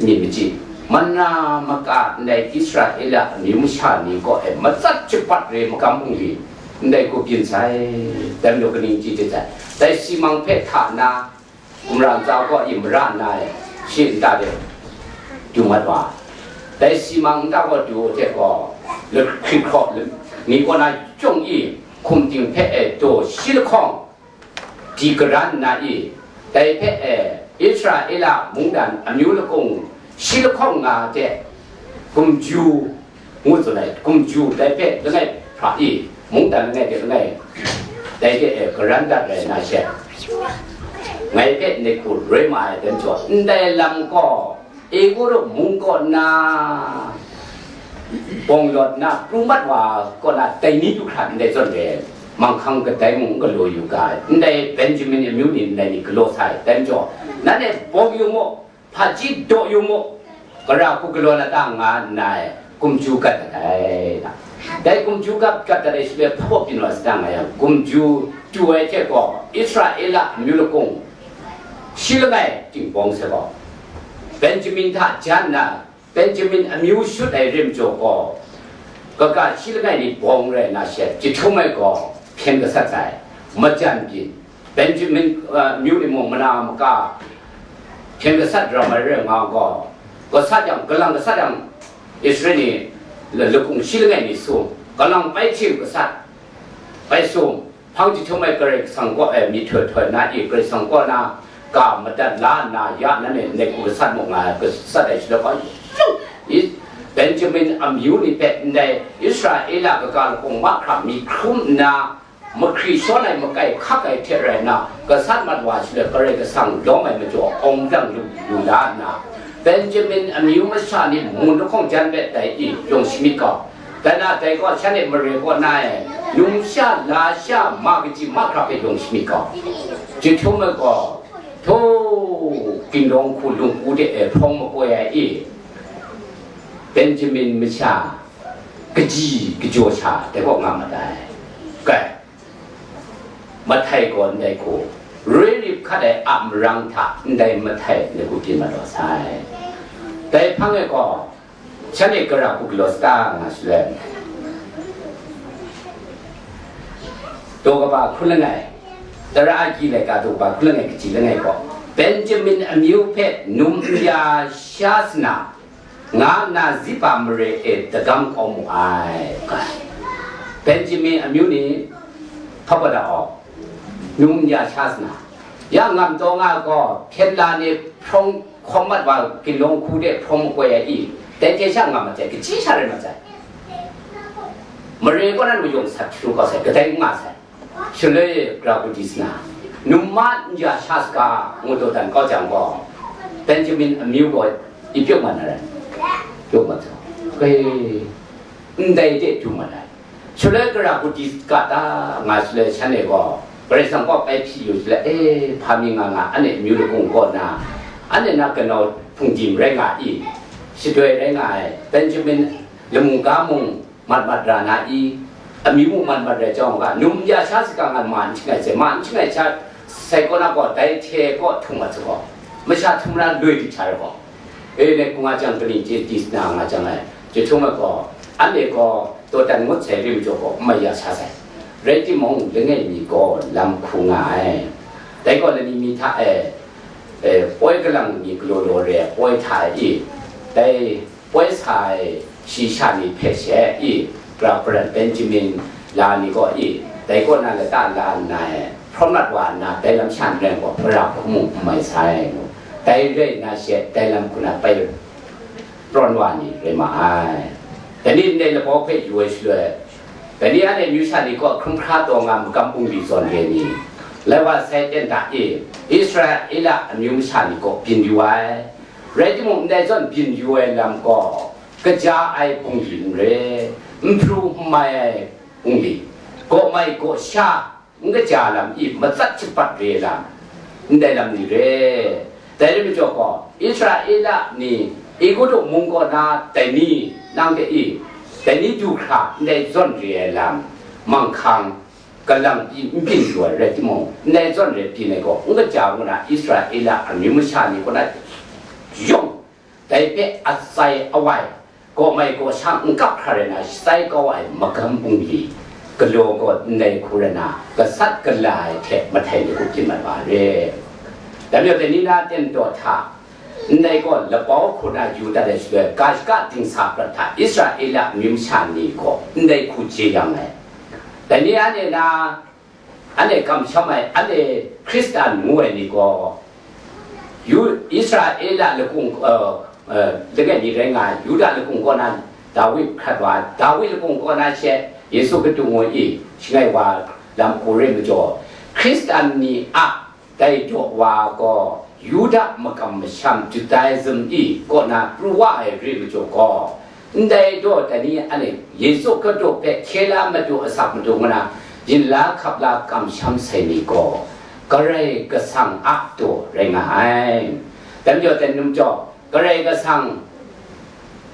myit machyi, mana maka ndai Israela amyu masha ni gaw e matsat shabat re magam hpung li, ndai hku byin sai, dai majaw kaning chye chye sai, dai si mang hpe hta na, gumra ntsa kaw i mara nna e, shi nta de du mat wa. Dai si mang nta kaw du hte gaw, lahkrit hkraw ni kaw na chyawng i hkum ting hpe e daw shi lahkawng di garan nna i, dai hpe e Israela mungdan amyu lakung shi lahkawng nga hte gumju ngu tsun ai, gumju dai hpe langai hpra i, mungdan langai hte langai, dai hte e garan dat rai nna she, ngai hpe ndai hku roi ma ai dan jaw, ndai lam gaw, Egutu mung kaw na bawng lawt na pru mat wa kaw na dai ni du hkra ndai zawn re, manghkang kadai mung n galaw yu ga ai, ndai Benjamin amyu ni ndai ni galaw sai, dan jaw, Nanhte bawng yu mu, hpaji daw yu mu, gara hku galaw na ta nga nna e, kumju gat dat ai. Dai kumju gat, gat dat ai shaloi hpa baw byin wa sa ta nga yang, kumju tu ai hte gaw, Israela amyu lakung shi langai ting bawng sai gaw, Benjamin hta jan nna, Benjamin amyu shut ai rim jaw gaw, kaga shi langai ni bawng rai na she, jahtum ai gaw hpyen gasat sai, majan byin, Benjamin, uh, myu ni mung mana maka hpyen gasat ram ai rai nga gaw, gasat yang, kalang gasat yang, Israel ni la-, lakung shi langai ni sum, kalang pai htim gasat, pai sum, hpang jahtum ai Karai Kasang kaw, eh, myihtoi htoi na i, Karai Kasang kaw na ga madat la nna, ya nanhte ngai hku gasat mu nga ai, gasat ai shaloi gaw, i, Benjamin amyu ni hpe ndai Israela kaga lakung mahkra mi hkrum nna, mahkri shawn ai makai hkak ai hte rai nna, gasat mat wa shaloi Karai Kasang lawm ai majaw awng dang lu, lu la nna, Benjamin amyu masha ni mun lahkawng jan bai dai i, yawng shamyit gaw, dai na dai gaw shanhte mare kaw na e, numsha lasha ma kaji mahkra hpe yawng shamyit gaw, jahtum ai gaw, htaw, ginlawng hku lungpu de e hprawng makoi ai i, Benjamin masha kaji kajaw sha dai kaw nga mat ai. Kai, Mahtai gaw ndai hku, roi rip hkat ai a marang hta ndai mahtai ndai hku byin mat wa sai. Dai hpang e gaw, shanhte gara hku galaw sa ta nga shaloi, daw kaba hkun langai, tara agyi laika daw kaba hkun langai kaji langai gaw, Benjamin amyu hpe num n-ya sha sa na, nga nna Ziba mare e dagam kau mu ai, nga ai. Benjamin amyu ni hpa bada aw, num n-ya sha sa na, ya ngam taw nga gaw, hpyen la ni hprawng hkawm mat wa ginlawng hku de hprawng makoi ai i, dai hte sha nga mat sai, kaji sha rai mat sai. Mare kaw na mayawng sat hkru kau sai, kadai n nga sai. Shaloi gara hku di sa na, num ma n-ya sha saga ngu dawdan kau jang gaw, Benjamin amyu gaw i pyaw mat na rai? Pyaw mat sai. Kai, ndai de du mat ai. Shaloi gara hku di ga ta nga shaloi shanhte gaw, Karai Kasang kaw bai hpyi yu shaloi, e, hpa mi nga nga, anhte amyu lakung kaw na, anhte na kanau hpungdim rai nga i, shadoi rai nga ai, Benjamin lamu ga mung, mat mat ra na i? Amyu mung mat mat rai chyawm ga, num ya sha saga nga ma n hting ai sai, ma n hting ai sha sai kaw na gaw, dai hte kaw htung mat sa gaw, masha htum na loi di hta rai gaw, e, ngai hku nga jang, kaning chye di sa na nga jang ai, jahtum ai gaw, anhte gaw dawdan ngut sai rim jaw gaw, n mai ya sha sai. Rai timung, langai mi gaw lam hku nga ai. Dai gaw lani mi hta e, e, poi kalang mi galaw law re ai poi hta i, dai poi sa ai shi sha ni hpe she i, gara hparan Benjamin la ni gaw i, dai kaw na lata la nna e, hprawn mat wa nna, dai lam sha n rai gaw, gara hku mung n mai sai mu. Dai rai nna she, dai lam hku na bai prawn wa ni rai ma ai. Dai ni ndai labau hpe yu ai shaloi, dai ni anhte amyu sha ni kaw hkrum hkra taw nga magam bungli zawn re ni, lai wa sai ten hta i, Israela amyu masha ni kaw byin yu ai. Rai timung, ndai zawn byin yu ai lam gaw, kaja ai bungli n re, n pru n mai ai bungli, gaw mai gaw sha, n kaja lam i matsat shapat re ai lam, ndai lam ni re. Dai rai majaw gaw, Israela ni Egutu mung kaw na dai ni nang de i, dai ni du hkra ndai zawn re ai lam, manghkang, kalang pyi n byin yu ai rai timung, ndai zawn re byin ai gaw, n kaja ngu na Israela amyu masha ni kaw na yawng, dai hpe atsai awai, gaw mai gaw sha n kap hkra rai na, shatsai kau ai magam bungli galaw gaw ndai hku rai na, gasat gala ai hte mahtai ni hku byin mat wa re. Dai majaw, dai ni na ten daw hta, ndai gaw labau hku na yu dat ai shaloi, ga shaka dingsa prat hta Israela amyu masha ni gaw ndai hku jeyang ai. Dai ni anhte na, anhte kamsham ai, anhte Hkristan ngu ai ni gaw, Yu-, Israela lakung, uh, uh, langai mi rai nga ai, Yuda lakung kaw na Dawi hkrat wa, Dawi lakung kaw na she Yesu Hkristu ngu i, shangai wa lam hku re majaw, Hkristan ni a dai daw wa gaw, Yuda makam masham, Judaism i kaw na pru wa ai re majaw gaw, ndai daw dai ni anhte Yesu Hkristu hpe hkye la madu asak madu ngu na, yin la hkap la kamsham sai ni gaw, Karai Kasang a daw rai nga ai. Dai majaw, dai num jaw, Karai Kasang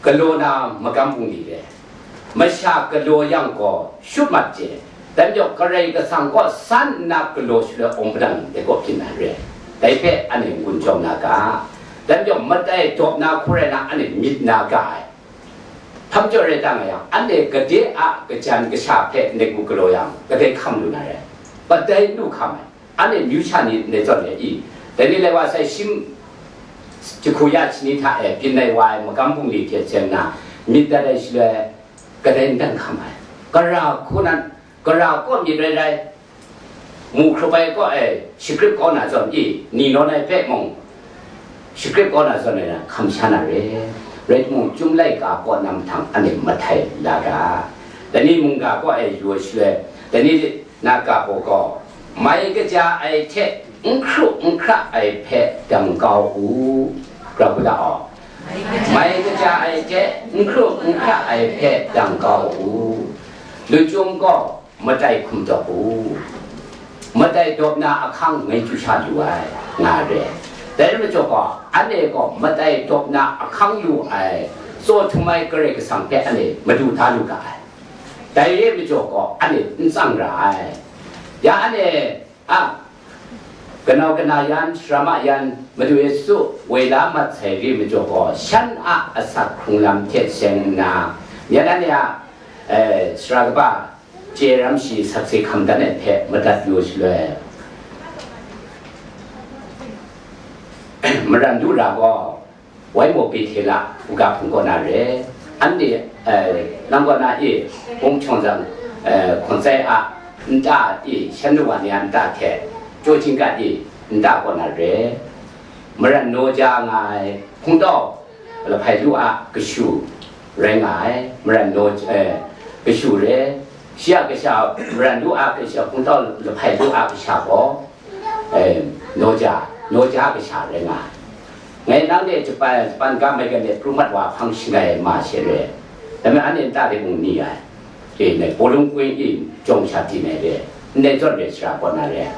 galaw na magam bungli re, masha galaw yang gaw shut mat je. Dai majaw, Karai Kasang kaw san nna galaw shaloi awng padang dai kaw byin na re. Dai hpe anhte n-gun jawm na ga. Dai majaw, matai dawp na hku rai na, anhte myit na ga ai. Hpa majaw rai ta nga yang, anhte gade a kajan kasha hpe ndai hku galaw yang, kadai hkam lu na rai? Kadai nu hkam ai? Anhte myu sha ni ndai zawn e i? Dai ni lai wa sai shim jahku ya shani hta e byin ai wa ai magam bungli hte seng na, myit dat ai shaloi, kadai n dan hkam ai? Gara hku nan, gara kaw myit rai rai, mu hkrup ai kaw e shagrip kau na zawn i? Ni nawn ai hpe mung shagrip kau na zawn e na hkam sha na re. Rai timung, Chyum laika kaw na mahtang anhte mahtai la ga. Dai ni mungga kaw e yu ai shaloi, dai ni na ga baw gaw, mai kaja ai hte n hkru n hkra ai hpe dang kau u. Grau hku da aw. Mai kaja ai hte n hkru n hkra ai hpe dang kau u. Lu chyum gaw matai hkum dawp u. Matai dawp na ahkang ngai chyu sha lu ai, nga re. Dai rai majaw gaw, anhte gaw matai dawp na ahkang lu ai, tsaw htum ai Karai Kasang hpe anhte madu da lu ga ai. Dai re majaw gaw, anhte n tsang ra ai. Ya anhte a, kanau kana yan, sara ma yan, Madu Yesu woi la mat sai re majaw gaw, shan a asak hkrung lam hte seng nna, myen anhte a, eh, sara kaba chye ram shi sakse hkam dan ai hpe madat yu shaloi, maran du ra gaw, Waimaw Petela u ga hpung kaw na re, anhte, eh, nang kaw na e, Hpung Hkyawng Zang, eh, hkawn tsai a nta e, shan nu wa ni a nta hte, Chyaw Chyingkat e nta kaw na re, maran naw ja nga ai, hpungtau lahpai lu a kashu rai nga ai, maran naw, eh, kashu re, shi a kasha, maran lu a kasha, hpungtau lahpai lu a kasha gaw, eh, naw ja, naw ja kasha rai nga ai. Ngai nang de Japan, Japan ga mai gan de pru mat wa hpang shangai ma she re. Dai majaw anhte nta de mung ni ai. E, nai Bawlung kwi e jawng sha di nai re. Ndai zawn re sara kaw na re.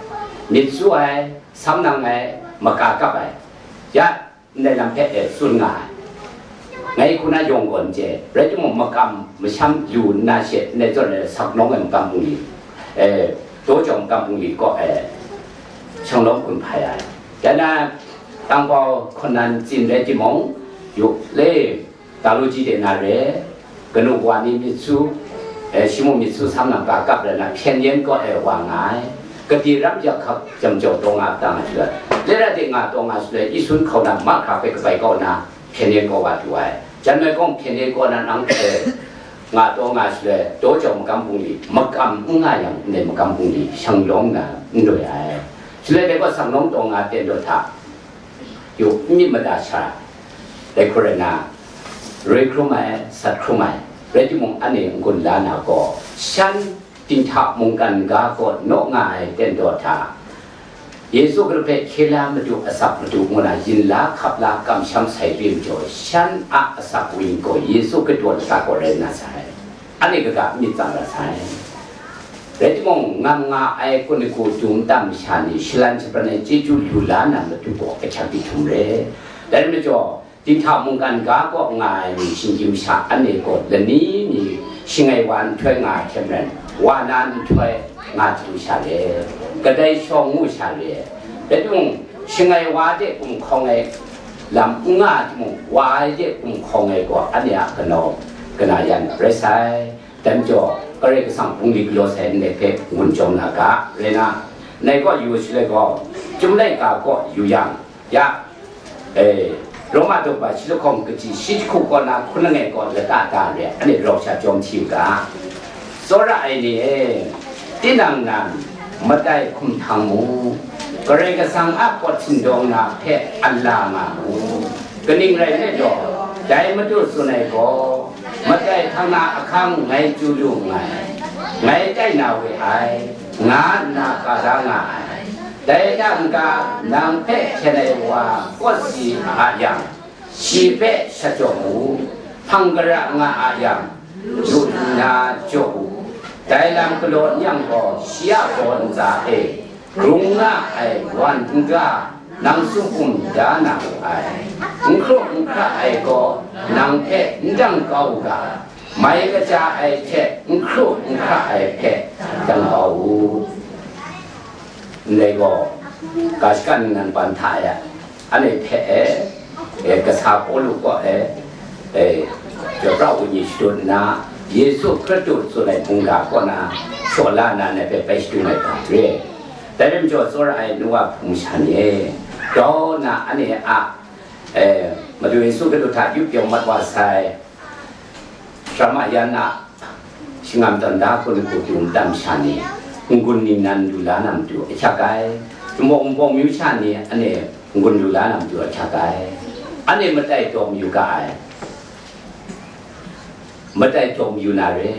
Myit su ai, sam nang ai, maka kap ai. Ya, ndai lam hpe e tsun nga ai. Ngai hku na yawng gaw n chye, rai timung, makam masham yu nna she ndai zawn e sak nawng ai makam bungli, e, daw jau makam bungli kaw e shanglawm hkum hpai ai. Dai na, tangbau hkawn nan tsin rai timung, yu le, taluji de na re, kanu wa ni myit su, e, shi mung myit su sam lam ga kap rai na, hpyen yen kaw e wa nga ai. Gade ram yak hkap jam jau taw nga tang ai shaloi, lera de nga taw nga shaloi, Isun hkau na mahkra hpe kabai kau na, hpyen yen kaw wa du ai. Jan mai gaw hpyen yen kaw na nang hpe nga taw nga shaloi, daw jau makam bungli, makam n nga yang ndai makam bungli shanglawm na n loi ai. Shaloi dai gaw shanglawm taw nga ten daw hta, yu n myit mada sha, dai hku rai na, roi hkrum ai, sat hkrum ai, rai timung, anhte n-gun la na gaw, shan dinghta mungkan ga kaw naw nga ai ten daw hta, Yesu Hkristu hpe hkye la madu, asak madu ngu na yin la hkap la kamsham sai re majaw, shan a asak wun gaw Yesu Hkristu a lata kaw rai na sai. Anhte kaga myit tsang ra sai. Rai timung, ngam nga ai kun ai hku dum tam masha ni shalan shabran ai chyeju lu la na matu gaw ahkyak di htum re. Dai majaw, dinghta mungkan ga kaw nga ai ni shinggyim masha anhte gaw lani mi shangai wa nhtoi nga ai hte maren, wa na nhtoi nga chyu sha re, kadai shawng ngu sha re. Rai timung, shangai wa de gumhkawng ai lam n nga ai timung, wa ai de gumhkawng ai gaw anhte a kanau kana yan rai sai. Dai majaw, Karai Kasang bungli galaw sai ndai hpe ngun jawm na ga, rai na, ndai kaw yu shaloi gaw, Chyum laika kaw yu yang, ya, e, Roma daw ba shi lahkawng kaji shi jahku kaw na hkun langai kaw lata da re, anhte rau sha jawm hti u ga. Tsawra ai ni e, tinang nan, matai hkum htang mu, Karai Kasang a pawt sindawng na hpe ala nga mu. Kaning rai nme law, dai Madu tsun ai gaw, matai htang na ahkang ngai chyu lu nngai, ngai tai na we ai, nga nna ka da nga ai. Dai hta n-ga, nang hpe hpyen ai wa kawsi a yang, shi hpe shat jaw mu, hpang gara nga a yang, yu nna jaw u. Dai lam galaw n yang gaw, shi a baw ntsa e, grung nga ai wan n-ga, nang sumhkum da na wu ai. N hkrum n hkra ai gaw, nang hpe n dang kau u ga, mai kaja ai hte n hkrum n hkra ai hpe dang kau u. Ndai gaw, ga shaka ningnan ban hta e, anhte hpe e, e, kasa Pawlu kaw e, e, chyawpra wenyi shadut nna, Yesu Hkristu tsun ai mungga kaw na shaw la nna, ndai hpe bai shadum ai hta re. Dai rai majaw, tsawra ai nu wa hpung masha ni e, grau nna anhte a, e, Madu Yesu Hkristu hta yup yawng mat wa sai, Sara ma yan a shingam tawn da hku n hku tu matan masha ni, n-gun ningnan lu la na matu ahkyak ai. Jumawng nbawng myu sha ni anhte n-gun lu la na matu ahkyak ai. Anhte matai taw mayu ga ai. Matai taw mayu na re.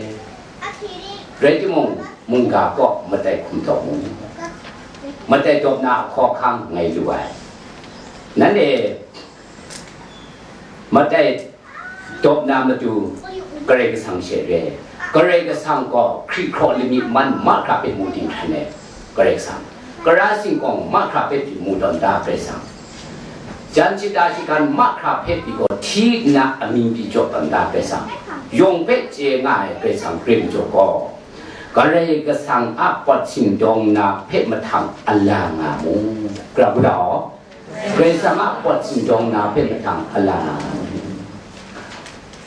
Rai timung, mungga kaw matai hkum taw mu. Matai taw na ahkaw ahkang ngai lu ai. Nanhte matai dawp na matu Karai Kasang she re. Karai Kasang gaw hkri hkraw lamik man mahkra hpe mu dinghkran ai Karai Kasang. Kara singkawng mahkra hpe pyi mu tawn da Karai Kasang. Jan shata shagan mahkra hpe pyi gaw hti nna amying pyi jaw tawn da Karai Kasang. Yawng hpe chye nga ai Karai Kasang hkring jaw gaw, Karai Kasang a pawt sindawng na hpe mahtang a la nga mu. Gara bu da aw. Karai Kasang a pawt sindawng na hpe mahtang a la na,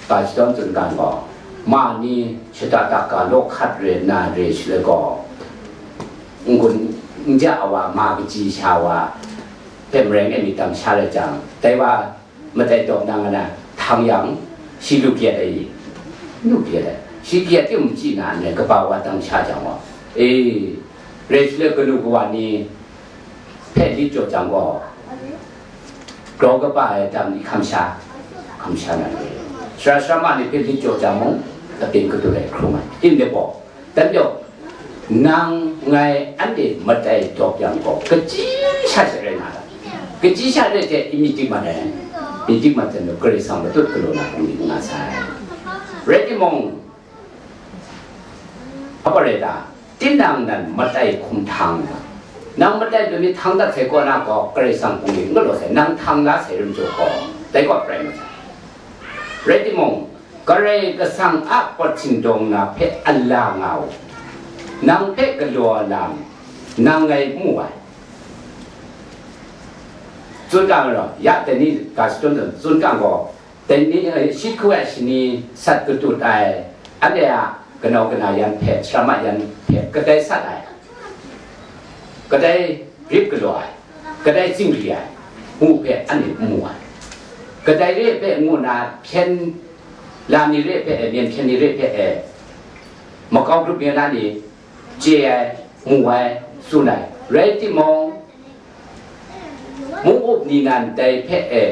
ga shadawn tsun ga gaw, ma ni shata tak ga law hkat re nna re shaloi gaw, n-gun n ja ai wa, ma kaji sha wa hpe marai ngai myit dam sha rai jang, dai wa matai dawp na nga na, htang yang, shi lu kayat ai i? Lu kayat ai. Shi kayat timung chyi na, ngai kaba wa dang sha jang gaw, e, rai shaloi kanu kawa ni hpe lit jaw jang gaw, grau kaba ai dam ni hkam sha, hkam sha na re. Sara sara ma ni hpe lit jaw jang mung, aten kadu ai hkrum ai. Ndai gaw, dan jaw, nang ngai anhte matai dawp yang gaw, kaji sha she rai na ta? Kaji sha rai hte, i myit dik mat ai. Myit dik mat jang gaw, Karai Kasang matut galaw na hkrum ni n nga sai. Rai timung, hpa rai ta? Tinang nan matai hkum htang nga. Nang matai dum mi htang dat sai kaw na gaw, Karai Kasang hpung ni n galaw sai, nang htang la sai rim jaw gaw, dai gaw prai masai. Rai timung, Karai Kasang a pawt sindawng na hpe a la nga u. Nang hpe galaw ai lam, nang ngai n mu ai. Tsun ga law, ya dai ni ga shadawn tsun ga gaw, dai ni, eh, shi hku ai shani sat katut ai, anhte a kanau kana yan hpe, sara ma yan hpe, kadai sat ai, kadai rip galaw ai, kadai tsingri ai, ngu hpe anhte n mu ai. Kadai re hpe ngu na, hpyen la ni re hpe e, myen hpyen ni re hpe e, makau grup myu na ni, chye ai, mu ai, tsun ai. Rai timung, mung up ni nan dai hpe e,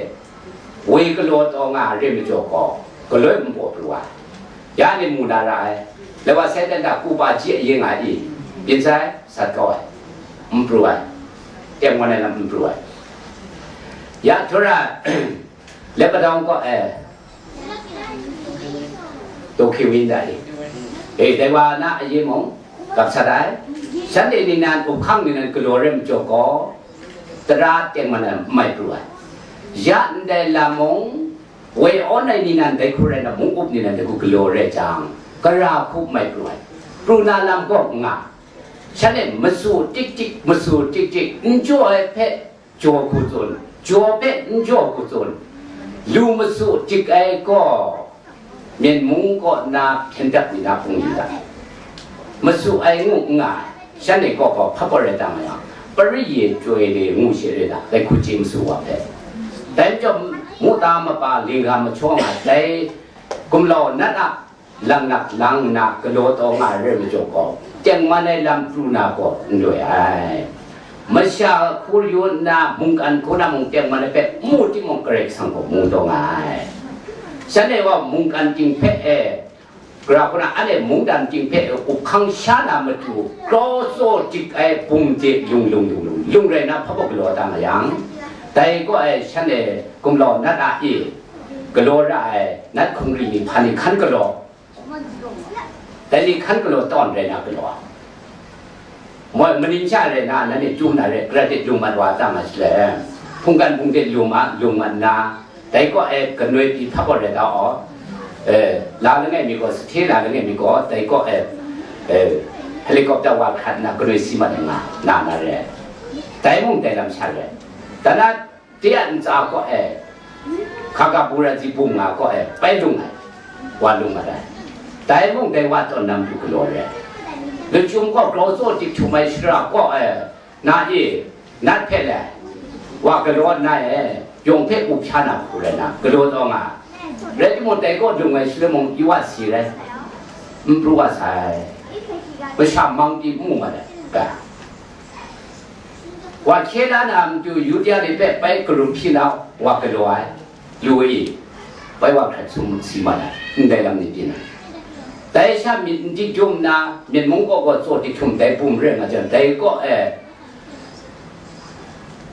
woi galaw taw nga ai re majaw gaw, galoi n baw pru ai. Ya ni mu na ra ai. Lawa sai dan da kuba ji aye nga i, byin sai, sat kau ai, n pru ai, teng wan ai lam n pru ai. Ya htura, Lepadawng kaw e, Dawhki win da i, e, dai wa na aye mung, gap sat ai. Shanhte ni nan, up hkang ni nan galaw rai majaw gaw, tara teng man ai n mai pru ai. Ya ndai lam mung, woi awn ai ni nan dai hku rai na, mung up ni nan dai hku galaw rai jang, gara hku n mai pru ai. Pru na lam gaw n nga. Shanhte masu tik tik, masu tik tik, n jaw ai hpe jaw hku tsun, jaw hpe n jaw hku tsun, lu masu tik ai gaw, Myen mung kaw na hpyen dap ni na hpung yu dat, masu ai ngu n nga ai, shanhte kaw gaw hpa gaw rai ta nga yang, pari ye chyoi re ngu she re na, dai hku chye masu wa hpe. Dai majaw, muta mapa lingga mahkaw nga dai gumlau nat a, lang nak lang nna galaw taw nga ai rai majaw gaw, tengman ai lam pru na gaw n loi ai. Masha hku yu nna, mungkan hku na mung tengman ai hpe mu timung, Karai Kasang gaw mu taw nga ai. Shanhte gaw mungkan ting hpe e, gara hku na anhte mungdan ting hpe e up hkang sha na matu, grau tsaw dik ai bum de lung lung lung lung lung rai na hpa gaw galaw da nga yang, dai gaw ai shanhte gumlau nat a i, galaw ra ai nat hkungri ni hpa ni hkan galaw, dai ni hkan galaw tawn rai na galaw ai. Moi maning sha rai na, nanhte chyu na re, credit lu mat wa ta nga shaloi, hpungkan hpung de lung ma, lung ma nna, dai kaw e kanoi pyi hpa gaw rai da aw, eh, la langai mi gaw, sahte la langai mi gaw, dai kaw e, eh, helicopter wa hkrat nna kanoi si mat ai nga, na na re. Dai mung dai lam sha re. Dan na, de a ntsa kaw e, Khagabura zi bung nga kaw e, bai lung ai, wa lung mat ai. Dai mung dai wa tawn na matu galaw re. Lachyum kaw grau tsaw dik htum ai shara kaw e, na e, nat hpe le, wa galaw nna e, yawng hpe up sha na hku rai na, galaw taw nga. Rai timung, dai kaw lung ai shaloi mung, i wa si rai, n pru wa sai. Masha mang pyi n mu mat ai, ga. Wa hkye la na matu, Yuda ni hpe bai karum hpyi na, wa galaw ai. Lu e, bai wa hkrat sum si mat ai, ndai lam ni byin ai. Dai sha myit n dik dum nna, myit mung kaw kaw tsaw dik htum dai bum rai nga jang, dai kaw e,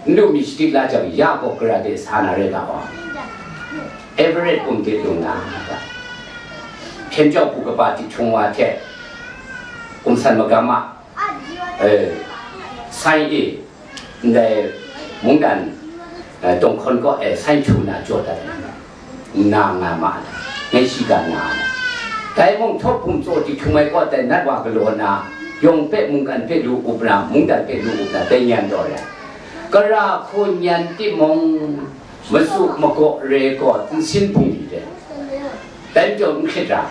n lu mi shadik la jang, ya kaw gara de sa na rai ga wa. Everest bum de lung na, hpyen jau hpu kaba dik htum wa hte, gumsan magam a, eh, sai e, ndai mungdan, eh, tawng hkawn kaw e sai htu na jaw dat ai, nna nga ma ai, ngai shiga na ai. Dai mung, htawk hpung tsaw dik htum ai kaw dai nat wa galaw na, yawng hpe mungkan hpe lu up na, mungdan hpe lu up na, dai nyan taw ai. Gara hku nyan timung, masu magaw re gaw nsin bungli re. Dai majaw n hkrit ra.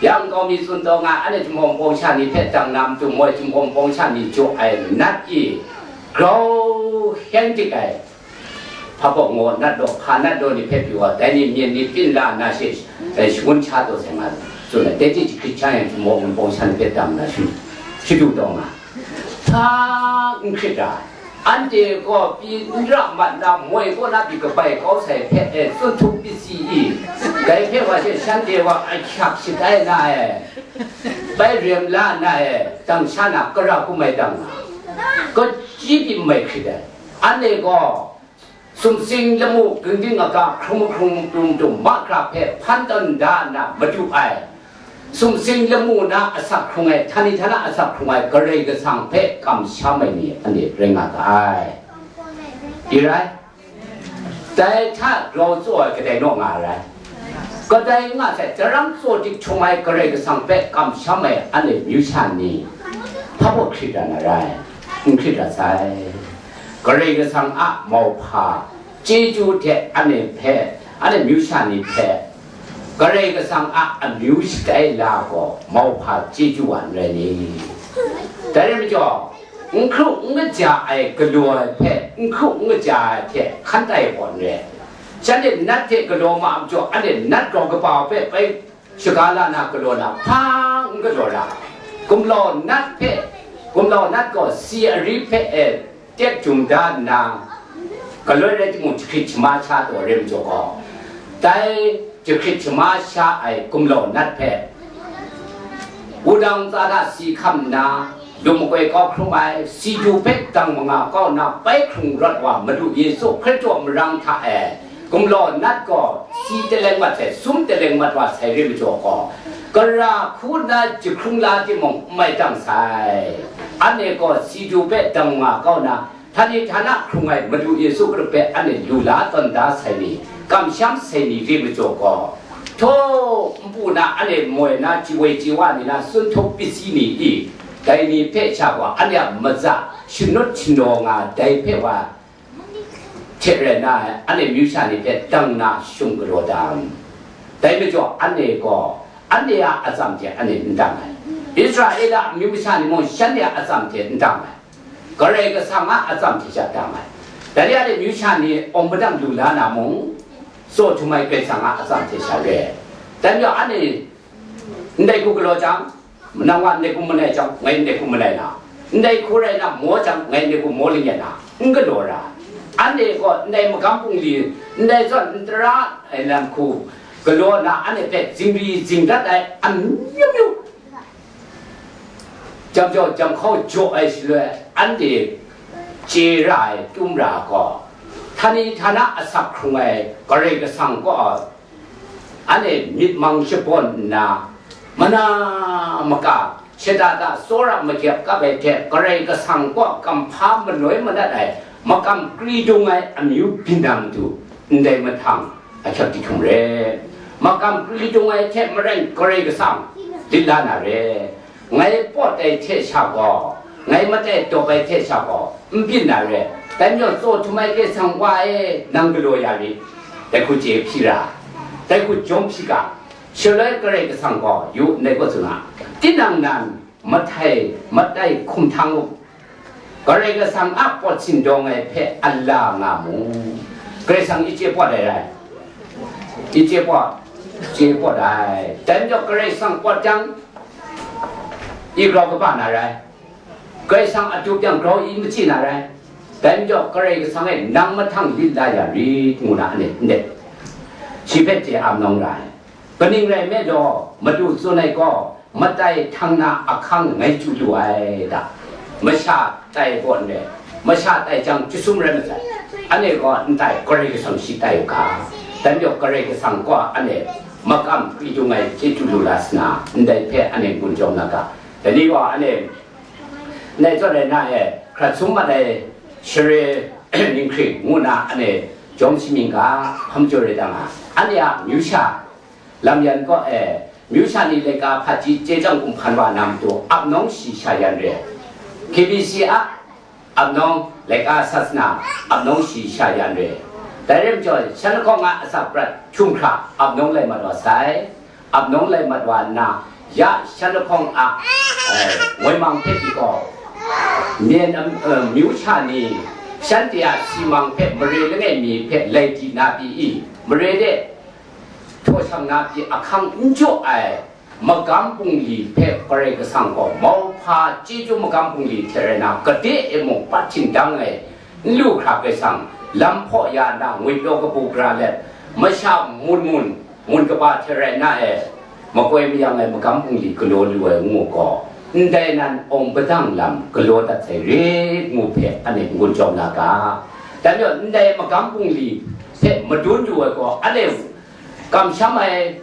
Ya nkau mi tsun taw nga, anhte Jinghpaw Wunpawng sha ni hpe dang na matu, moi Jinghpaw Wunpawng sha ni jaw ai nat e, grau hkyen dik ai, hpa baw ngaw nat law, hpa nat law ni hpe pyi wa, dai ni myen ni pyin la nna she, eh, shangun sha taw sai nga, tsun ai. Dai hte jahkrit sha yang Jinghpaw Wunpawng sha ni hpe dang nna shu, shadu taw nga. Hpa n hkrit ra ai. Anhte gaw pyi n ra mat na, moi kaw na pyi kabai kau sai hpe e, tsun htup pyi si i, dai hpe wa she shanhte wa ahkyak shatai na e, bai rem la na e, dang sha na, kara hkum ai dang na, kachyi pyi n mai hkrit ai. Anhte gaw sumsing lamu, ginding aga, hkrung mahkrung tum tum, mahkra hpe hpan tawn da nna madu ai, sumsing lamu na asak hkrung ai, htani htana asak hkrung ai Karai Kasang hpe kamsham ai ni anhte rai nga ga ai. Pyi rai? Dai hta grau tsaw ai kadai naw nga ai rai. Kadai nga sai, daram tsaw dik htum ai Karai Kasang hpe kamsham ai anhte myu sha ni, hpa baw hkrit ra na rai? N hkrit ra sai. Karai Kasang a mauhpa chyeju hte anhte hpe, anhte myu sha ni hpe, Karai Kasang a amyu shatai la gaw mauhpa chyeju wa n rai ni? Dai rai majaw, n hkru n kaja ai galaw ai hpe, n hkru n kaja ai hte hkan tai gaw n rai. Shanhte nat hte galaw ma ai majaw, anhte nat grau kaba hpe bai shaga la na galaw na, hpa n galaw ra. Gumlau nat hpe, gumlau nat gaw si ari hpe e, tek jum da nna, galoi rai timung, jahkrit shama sha taw re majaw gaw, dai jahkrit shama sha ai gumlau nat hpe, wudang tsa hta si hkam nna, lum makoi kau hkrum ai, si du hpe dang manga kau nna, bai hkrung rawt wa Madu Yesu Hkristu a marang hta e, gumlau nat gaw si taleng mat sai, sum taleng mat wa sai re majaw gaw, gara hku nna jahkrung la timung, n mai dang sai. Anhte gaw si du hpe dang nga kau nna, htani htana hkrung ai Madu Yesu Hkristu hpe anhte lu la tawn da sai ni, kamsham sai ni re majaw gaw, htaw npu na anhte moi na, chye woi chye wa ni na, sun htup pyi si ni i, dai ni hpe sha gaw anhte a matsa shanut shanaw nga, dai hpe wa hte rai nna, anhte myu sha ni hpe dang na shum galaw dam. Dai majaw, anhte gaw, anhte a atsam hte anhte n dang ai. Israela amyu masha ni mung, shanhte a atsam hte n dang ai. Karai Kasang a atsam hte sha dang ai. Dai re, anhte myu sha ni awng padang lu la na mung, tsaw htum ai Karai Kasang a atsam hte sha re ai. Dai majaw, anhte ndai hku galaw jang, nang wa ndai hku malai jang, ngai ndai hku malai na, ndai hku rai na maw jang, ngai ndai hku maw lingyan na, n galaw ra. Anhte gaw ndai magam bungli, ndai zawn n tara ai lam hku galaw na, anhte hpe zingri zingrat ai amyu myu, jam jau jam hkau jaw ai shaloi, anhte chye ra ai tum ra gaw, htani htana asak hkrung ai Karai Kasang kaw, anhte myit mang shabawn nna, mana maka, shada da tsawra makyep kap ai hte, Karai Kasang kaw kamhpa maloi manat ai, Makam kri dung ai amyu byin na matu, ndai mahtang ahkyep jahtum re. Makam kri dung ai hte maren Karai Kasang lit la na re. Ngai pawt ai hte sha gaw, ngai matai dawp ai hte sha gaw, n byin na re. Dai majaw, tsaw htum ai Karai Kasang Wa e, nang galaw ya rit. Dai hku chye hpyi ra. Dai hku jawm hpyi ga. Shaloi Karai Kasang gaw, yu, ndai kaw tsun a, tinang nan, mahtai, matai hkum htang u. Karai Kasang a pawt sindawng ai hpe a la nga mu. Karai Kasang i chye pawt ai rai. I chye pawt, chye pawt ai. Dai majaw Karai Kasang pawt jang, i grau kaba na rai. Karai Kasang a tup yang grau i machyi na rai. Dai majaw Karai Kasang e nang mahtang lit la ya rit ngu na ane, ndai. Shi hpe chye am nawng ra ai. Kaning rai nme law, madu tsun ai gaw, matai htang na ahkang ngai chyu lu ai da. Masha tai gaw n rai, masha tai jang chyasum rai masai. Ane gaw n tai, Karai Kasang shi tai u ga. Dai majaw Karai Kasang gaw ane makam kri dung ai chye chyu lu la sa na, ndai hpe ane gun jawm na ga. Dai ni gaw ane, ndai zawn rai na e, hkrat sum mat ai share ninghkring ngu na ane jawm shamying ga, hpa majaw rai ta nga. Ane a myu sha, lam yan kaw e, myu sha ni laika hpaji chye chyang kumhpan wa na matu, ap nawng shayi sha yan re. K B C a ap nawng, laika sasana ap nawng shayi sha yan re. Dai rai majaw, shan lahkawng a asak prat hkyum hkra ap nawng lai mat wa sai. Ap nawng lai mat wa nna, ya shan lahkawng a, eh, ngoi mang hpe pyi gaw, myen am-, eh, myu sha ni, shanhte a si mang hpe mare langai mi hpe lai di na pyi i, mare de htaw shang na pyi ahkang n jaw ai magam bungli hpe Karai Kasang gaw mauhpa chyeju magam bungli hte rai na, gade e mung pat htingdang ai, n lu hkra Karai Kasang lam hpaw ya na, ngwipyaw kabu gara let, masha mun mun, mun kaba hte rai na e, makoi mayang ai magam bungli galaw lu ai ngu gaw, ndai nan awng padang lam galaw dat sai re ngu hpe anhte n-gun jawm na ga. Dai majaw, ndai magam bungli hpe madun du ai gaw, anhte kamsham ai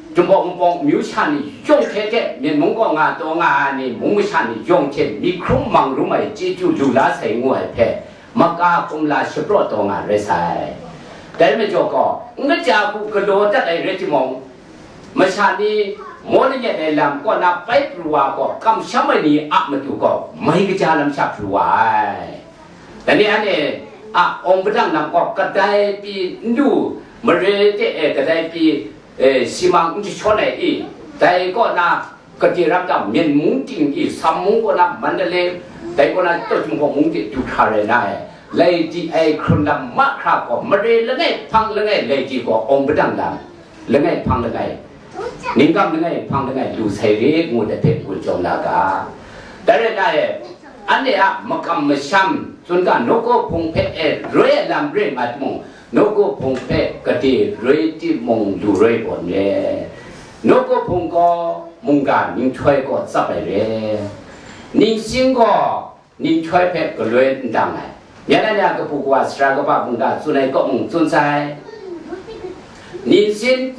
Jinghpaw Wunpawng myu sha ni yawng hte hte, Myen mung kaw nga taw nga ai ni mung masha ni yawng hte myi hkrum mang rum ai chyeju lu la sai ngu ai hpe, maka kumla shapraw taw nga rai sai. Dai majaw gaw, n kaja hku galaw dat ai rai timung, masha ni maw lanyet ai lam kaw na pai pru wa gaw, kamsham ai ni a matu gaw mai kaja lam sha pru wa ai. Dai ni anhte a awng padang lam gaw kadai pyi n du, mare de e kadai pyi, e, si mang n jashawn ai i, dai kaw na, gade rap ta Myen mung ting i, Sam mung kaw na Mandalay, dai kaw na Tawjung kaw mung de du hkra rai na ai, lai di ai hkrun lam mahkra gaw, mare langai hpang langai lai di gaw, awng padang lam langai hpang langai, ningkam langai hpang langai lu sai re ngu dat hpe n-gun jawm na ga. Dai rai na e, anhte a makam masham tsun ga, nawku hpung hpe e roi ai lam re nga timung, nawku hpung hpe gade roi timung lu roi gaw n re. Nawku hpung gaw mungga ninghtoi kaw tsap ai re. Ningsin gaw ninghtoi hpe galoi n dang ai. Myen na ni a kabu kawa sara kaba mungga tsun ai kaw mung tsun sai. Ningsin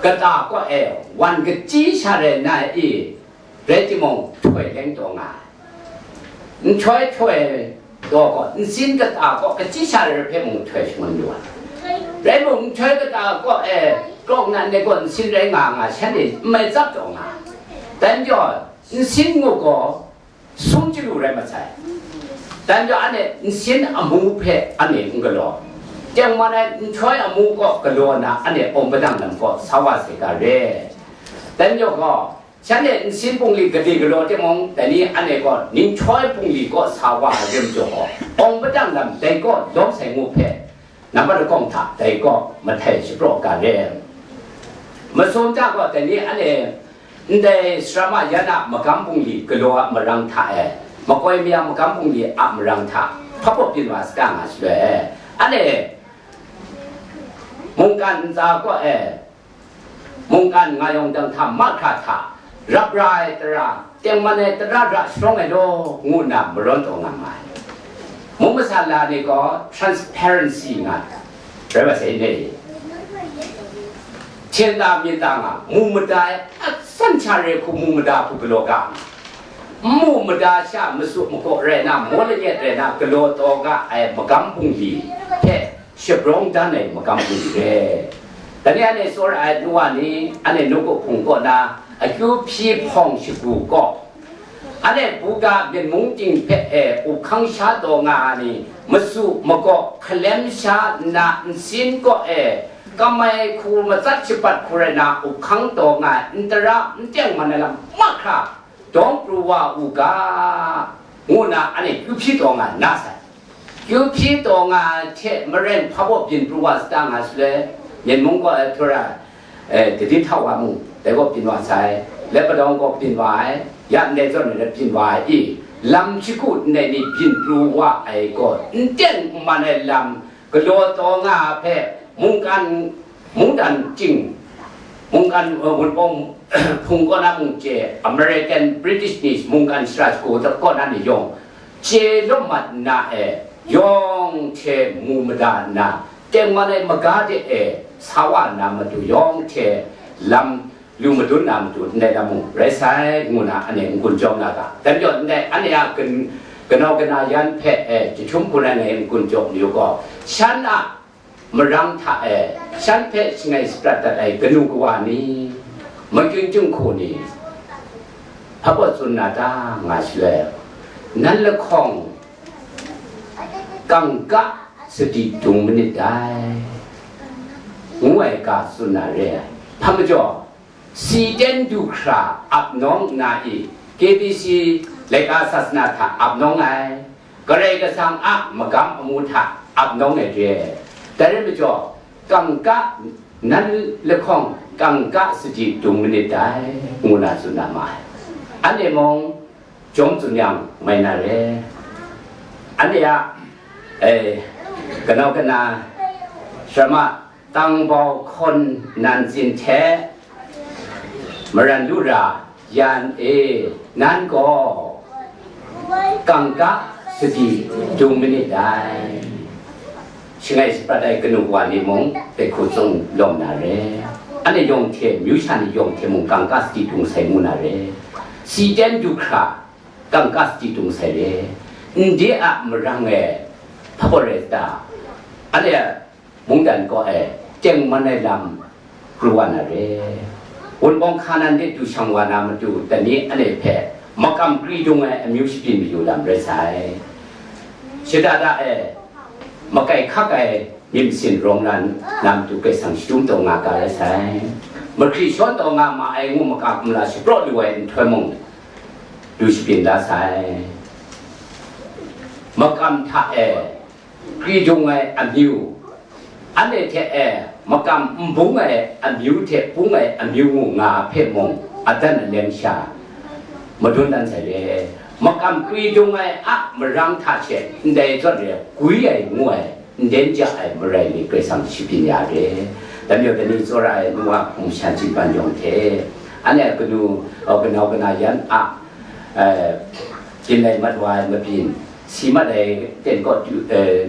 kata kaw e wan kachyi sha rai na i, rai timung, htoi leng taw nga ai. Nhtoi htoi taw gaw, nsin kata kaw kachyi sha rai hpe mung htoi shangun lu ai. Rai mung, nhtoi kata kaw e krawk nan ai gaw nsin rai nga nga, shanhte n mai tsap taw nga ai. Dai majaw, nsin ngu gaw sum chyalu rai masai. Dai majaw, anhte nsin amu hpe anhte n galaw, tengman ai nhtoi amu kaw galaw na, anhte awng padang lam kaw sa wa sai ga re. Dai majaw gaw, shanhte nsin bungli gade galaw timung, dai ni anhte gaw ninghtoi bungli kaw sa wa ai rim jaw gaw, awng padang lam dai kaw lawm sai ngu hpe, nambat lakawng hta dai kaw mahtai shapraw ga re. Masum hta gaw, dai ni anhte ndai sara ma yan a magam bungli galaw a marang hta e, makoi mayang magam bungli a marang hta hpa pawp byin wa saga nga shaloi e, anhte mungkan ntsa kaw e, mungkan nga yawng dang hta mahkra hta, rap ra ai tara, tengman ai tara ra sharawng ai law, ngu nna marawn taw nga ma ai. Mung masha la ni gaw transparency nga ai, rai wa sai ne. Hten da myit da nga, mu mada ai, a tsan sha re hku mu mada hku galaw ga nga. N mu mada sha masu makaw rai na, maw lanyet rai na, galaw taw nga ai magam bungli hte shabrawng dan ai magam bungli re. Dai ni anhte tsawra ai nu wa ni, anhte nawku hpung kaw na akyu hpyi hpawng shagu kaw, anhte buga myit mung ting hpe e up hkang sha taw nga ai ni, masu makaw hkalem sha nna nsin kaw e, kamai hku matsat shapat hku rai na up hkang taw nga ai, n tara n tengman ai lam mahkra dawng pru wa u ga, ngu nna anhte kyu hpyi taw nga na sai. Kyu hpyi taw nga ai hte maren hpa baw byin pru wa sata nga shaloi, myit mung kaw ai htura, eh, Dadi hta wa mung, dai gaw byin wa sai, Lebanon gaw byin wa ai, ya ndai zawn ni rai byin wa ai i, lam shagu ndai ni byin pru wa ai gaw, n teng n man ai lam, galaw taw nga ai hpe, mungkan, mungdan chying, mungkan, eh, wunpawng hpung kaw na mung chye, American, British ni mungkan shara shagu kaw na ni yawng, chye lawm mat nna e, yawng hte mu mada nna, tengman ai maga de e sa wa nna matu yawng hte lam lu madun na matu ndai lam mung rai sai, ngu na anhte n-gun jawm na ga. Dai majaw ndai anhte a gan-, ganau gana yan hpe e jahtum hku rai ngai n-gun jaw mayu gaw, shan a marang hta e shan hpe shangai shaprat dat ai kanu kawa ni, makyin chyinghku ni, hpa baw tsun na ta nga shaloi, nan lahkawng kangka sadi dung manit dai, ngu ai ga tsun na re ai. Hpa majaw, si ten du hkra ap nawng nna i, K B C laika sasana hta ap nawng ai, Karai Kasang a magam amu hta ap nawng ai re. Dai rai majaw, kangka, nan lahkawng kangka sadi dung manit dai, ngu na tsun na ma ai. Anhte mung, jawm tsun yang mai na re. Anhte a, eh, kanau kana, sharama, tangbau hkawn nan tsin hte maran lu ra yan e, nan gaw kangka sadi dung manit dai. Shangai shaprat ai kanu wa ni mung, pehku tsung lawm na re. Anhte yawng hte, amyu sha ni yawng hte mung, kangka sadi dung sai ngu na re. Si ten du hkra, kangka sadi dung sai re. Ndai a marang e, hpa baw rai ta? Anhte a mungdan kaw e, tengman ai lam pru wa na re. Wunpawng hka nan de du shang wa na matu, dai ni anhte hpe makam kri dung ai amyu shabyin mayu lam rai sai. Shada da e, makai hkak ai myit masin rawng na matu Karai Kasang shadum taw nga ga rai sai. Mahkri shawn taw nga ma ai ngu maka kumla shapraw lu ai nhtoi mung, lu shabyin da sai. Makam hta e, kri dung ai amyu, anhte hte e, makam n bung ai amyu hte bung ai amyu ngu nga hpe mung, adan aleng sha madun dan sai le, makam kri dung ai a marang hta she ndai zawn re gwi ai ngu ai, nden ja ai marai ni Karai Kasang shabyin ya re. Dai majaw dai ni tsawra ai nu a hpung shan chyingban yawng hte, anhte a kanu, uh, kanau kana yan a, uh, byin ai mat wa ai mabyin, si mat ai ten kaw du, uh,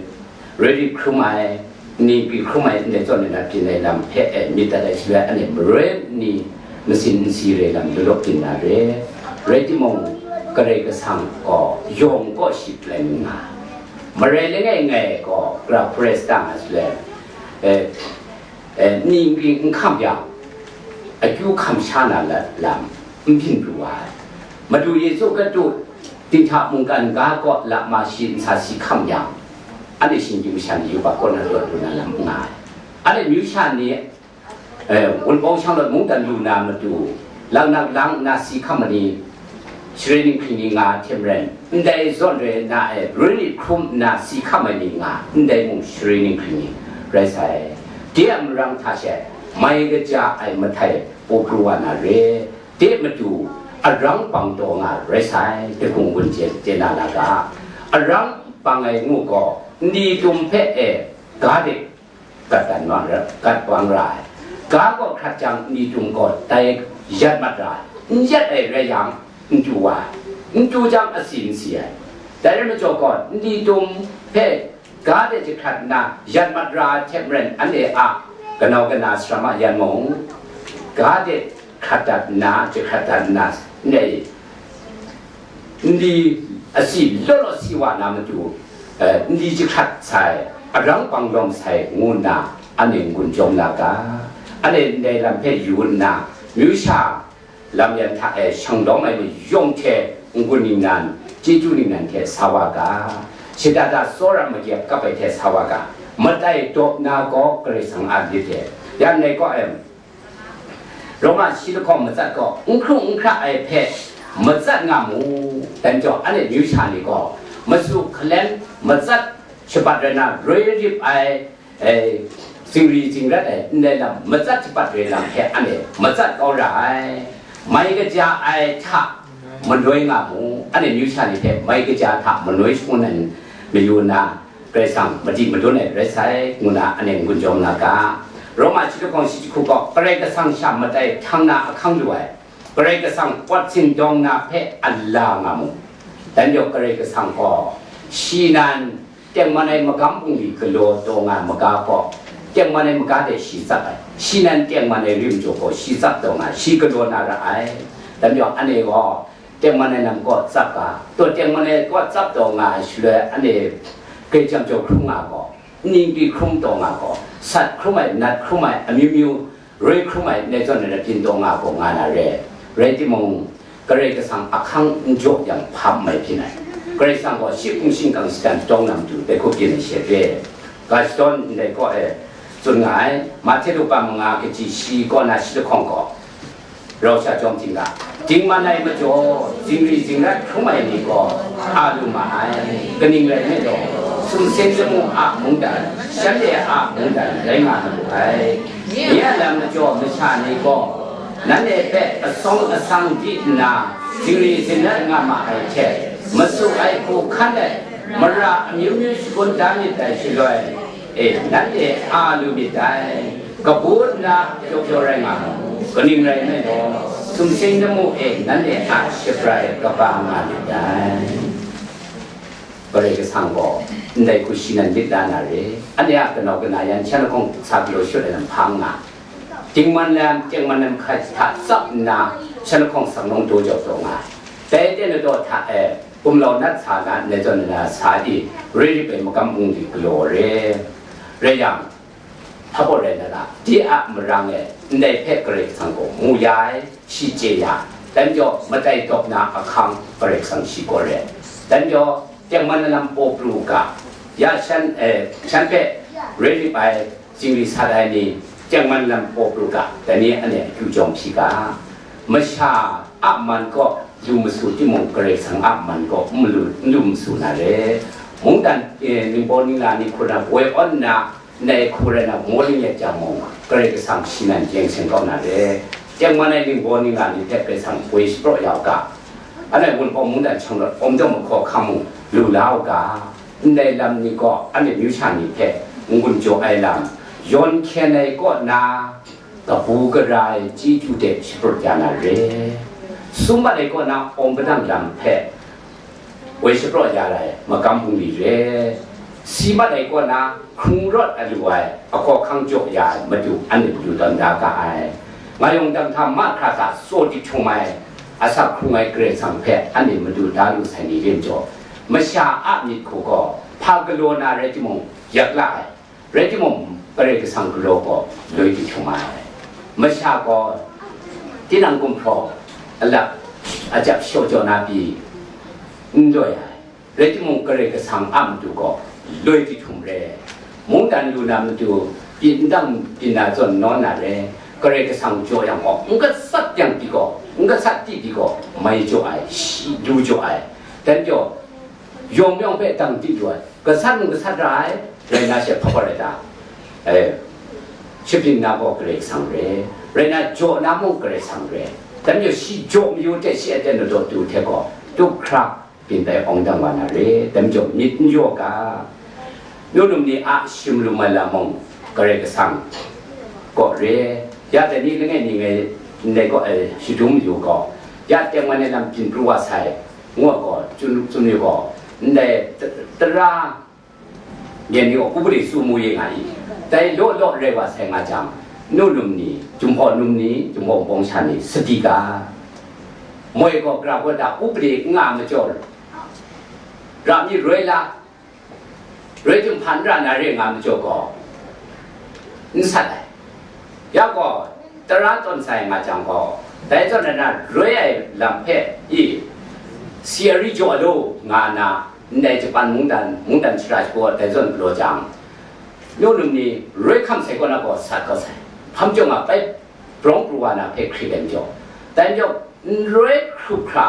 roi rit hkrum ai, ningpri hkrum ai ndai zawn na byin ai lam hpe, eh, myit dat ai shaloi, anhte maroi ni masin n si re lam lawlawp byin na re. Rai timung, Karai Kasang gaw yawng kaw ship lai nga, marai langai ngai gaw, gra hpres ta nga shaloi, eh, eh, ningpri n hkam yang, akyu hkam sha na lam n byin pru ai. Madu Yesu Hkristu dinghta mungkan ga kaw lama shi nsa si hkam yang, anhte shinggyim masha ni yubak kaw na taw du na lam n nga ai. Anhte amyu sha ni, eh, wunpawng shanglawt mungdan lu na matu, laknak lang nna si hkam ai ni, sharai ninghkring ni nga hte maren, ndai zawn re na e, roi rit hkrum nna si hkam ai ni nga, ndai mung sharai ninghkring ni rai sai. De a marang hta she, mai kaja ai mahtai paw pru wa na re, de matu arang bang taw nga rai sai, dahkung gun chye, chye na na ga. Arang bang ai ngu gaw, nli tum hpe e, ga de, gat dan wa ra, gat wang ra ai. Ga gaw hkrat jang, nli tum gaw dai yat mat ra ai. N yat ai rai yang, n tu wa ai. N tu jang, asi n si ai. Dai rai majaw gaw, nli tum hpe ga de jahkrat nna yat mat ra ai hte maren, anhte a kanau kana sarama yan mung, ga de hkrat dat nna, jahkrat dat nna, ndai nli asi law law si wa na matu, eh, nli jahkrat sai, arang bang lawm sai ngu nna, anhte n-gun jawm la ga, anhte ndai lam hpe yu nna, myu sha lam yan hta e shang lawm ai ni yawng hte n-gun ningnan, chyeju ningnan hte sa wa ga, shada da tsawra makyep kap ai hte sa wa ga, matai dawp na gaw Karai Kasang a lit e. Ya ndai gaw, em, Roma shi lahkawng matsat gaw, n hkru n hkra ai hpe matsat nga mu, dan jaw, anhte myu sha ni gaw, masu hkalen matsat shabat rai na, roi rip ai, eh, zingri zingrat ai ndai lam, matsat shabat rai lam hpe anhte matsat kau ra ai, mai kaja ai hta manoi nga mu, anhte myu sha ni hpe mai kaja hta manoi shangun ai mayu na, Karai Kasang madi madun ai rai sai, ngu na anhte n-gun jawm na ga. Roma shi lahkawng shi jahku gaw, Karai Kasang sha matai htang na ahkang lu ai, Karai Kasang pawt sindawng na hpe a la nga mu. Dan jaw, Karai Kasang gaw, shi nan tengman ai magam bungli galaw taw nga ai maga gaw, tengman ai maga de shi tsap ai, shi nan tengman ai rim jaw gaw shi tsap taw nga ai, shi galaw na ra ai. Dan jaw, anhte gaw, tengman ai lam kaw tsap ga, taw tengman ai kaw tsap taw nga ai shaloi, anhte grai jam jaw hkrum nga gaw, ningpri hkrum taw nga gaw, sat hkrum ai, nat hkrum ai, amyu myu roi hkrum ai, ndai zawn na byin taw nga gaw nga na re. Rai timung, Karai Kasang ahkang n jaw yang hpa n mai byin ai. Karai Kasang gaw shi hpung shingkang shatan dawng na matu dai hku byin ai she re. Ga shadawn ndai kaw e tsun nga ai, Mahte Luka manga kaji shi kaw na shi lahkawng gaw, rau sha jawm htingga, dingman ai majaw, zingri zingrat hkrum ai ni gaw a lu ma ai. Kaning rai nme law, sumsing lamu a mungdan, shanhte a mungdan rai nga na lu ai. Nye a lam majaw masha ni gaw, nanhte hpe asawng asang di nna, zingri zingrat nga ma ai hte, masu ai hku hkan ai, mara amyu myu shagun da myit dai shaloi, e, nanhte a lu myit dai. Kabu nna pyaw pyaw rai nga mu. Kaning rai nme law, sumsing lamu e nanhte a shabrai kaba nga myit dai. Karai Kasang gaw ndai hku shi nan myit la na re. Anhte a kanau kana yan shan lahkawng sa galaw shut ai lam hpa n nga. Dingman lam, tengman lam hkai hta tsap nna, shan lahkawng sang nawng daw jau taw nga ai. Dai aten ladaw hta e, gumlau nat sa na, ndai zawn na sa di, roi rip ai magam bungli galaw re. Rai yang, hpa baw rai na ta? Di a marang e, ndai hpe Karai Kasang gaw mu ya ai, shi chye ya. Dan jaw, matai dawp na ahkang Karai Kasang shi gaw re. Dan jaw, tengman na lam paw pru u ga, ya shan, eh, shan hpe roi rip ai, zingri sat ai ni, tengman lam paw pru ga, dai ni anhte akyu jawm hpyi ga. Masha a man kaw lu masu timung, Karai Kasang a man kaw n lu, n lu masu na re. Mungdan, eh, ningbaw ningla ni hku na woi awn nna, ndai hku rai na, maw ling yet jang mung, Karai Kasang shi nan jeng seng kau na re. Tengman ai ningbaw ningla ni hte Karai Kasang woi shapraw ya u ga, anhte Wunpawng mungdan shanglawt awm daw mahkaw hkam mung lu la u ga, ndai lam ni gaw anhte myu sha ni hpe n-gun jaw ai lam, yawn hkyen ai kaw na, kabu gara ai chyeju de shapraw ya na re. Sum mat ai kaw na awng padang lam hpe woi shapraw ya ai magam bungli re. Si mat ai kaw na hkrung rawt a lu ai ahkaw ahkang jaw ya ai madu anhte matu tawn da ga ai. Nga yawng dang hta mahkra hta tsaw dik htum ai, asak hkrung ai Karai Kasang hpe anhte madu da lu sai ni rim jaw, masha a myit hku gaw hpa galaw na rai timung, yak la ai. Rai timung, Karai Kasang galaw gaw loi di htum ai. Masha gaw tinang gumhpraw alap ajap shaw jaw na pyi n loi ai. Rai timung, Karai Kasang a matu gaw loi di htum re. Mungdan lu na matu pyi n dang byin na zawn nawn na re. Karai Kasang jaw yang gaw, n gasat yang pyi gaw, n gasat di pyi gaw, mai jaw ai, shi lu jaw ai. Dan jaw, yawng yawng hpe dang di lu ai, gasat mung gasat ra ai, rai na she hpa hpa rai ta? Eh, shabyin na gaw Karai Kasang re, rai na jaw na mung Karai Kasang re. Dan jaw, shi jaw mayu hte shi aten ladaw tu hte gaw, tup hkra byin tai awng dang wa na re. Dan jaw, myit n yaw ga, nu num ni a shim lum ai lam mung Karai Kasang kaw re. Ya dai ni langai ni ngai ndai kaw ai shadum yu gaw, ya tengman ai lam byin pru wa sai, ngu gaw, tsun, tsun yu gaw, ndai t-, tara, Myen ni gaw, Upadi Tsu mu ye nga i, dai law law rai wa sai nga jang, nu num ni, Jinghpaw num ni, Jinghpaw Wunpawng sha ni, sadi ga. Moi gaw gara gaw da, upade n nga majaw, ra mi roi la, roi htum hpan ra na re nga majaw gaw, n sat ai. Ya gaw, tara tawn sai nga jang gaw, dai zawn na roi ai lam hpe i, si ari jaw alo nga na, ndai Japan mungdan, mungdan shara shagu dai zawn galaw jang, nu num ni roi hkam sai kaw na gaw sat kau sai. Hpam jawng a bai brawng pru wa na hpe hkrit ai majaw, dai majaw, n roi hkrup hkra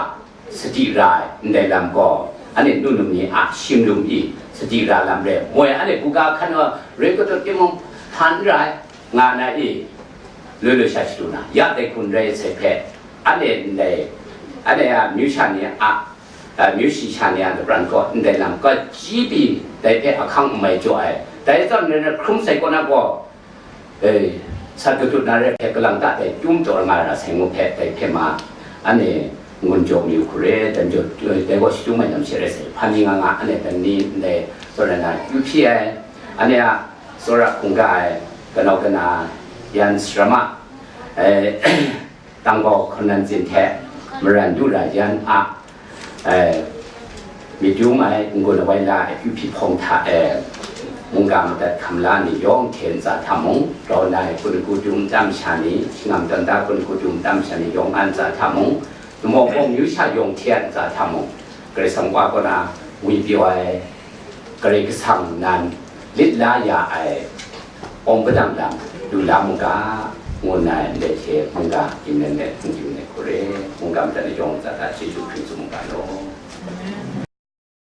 sadi ra ai ndai lam gaw, anhte nu num ni a shim lum i sadi ra lam re, moi anhte buga hkan wa roi katut timung hpan n ra ai, nga na i, loi loi sha shadu na, ya dai hkun rai sai hpe, anhte ndai, anhte a myu sha ni a, a, myu shi sha ni a lapran gaw ndai lam kaji pyi dai hpe ahkang n mai jaw ai. Dai zawn rai na hkrum sai kaw na gaw, e, sat katut na re hpe kalang ta dai tum taw nga ra sai ngu hpe dai hpe ma, anhte ngun jaw mayu hku re, dan jaw, dai gaw shachyum ai lam she rai sai, hpa mi nga nga, anhte dan ni ndai tsawra na kyu hpyi ai, anhte a tsawra hkungga ai kanau kana yan sarama, e, Tangbau hkanan zin hte maran du ra yan a, e, myit dum ai n-gun awai la ai kyu hpyi hpawng hta e, mungga madat hkam la ni yawng hte ntsa hta mung, grau na ai kun agu dum tam sha ni, shingam tawn da kun agu dum tam sha ni yawng a ntsa hta mung, Daw Mawng Mawng myu sha yawng hte a ntsa hta mung, Karai Kasang Wa kaw na ngwi pyaw ai Karai Kasang nan lit la ya ai awng padang lam lu la mu ga, ngu nna ndai hte mungga ginmen let n-gun ai hku re, mungga madat ni yawng ntsa hta chyeju hpring tsun mu ga law.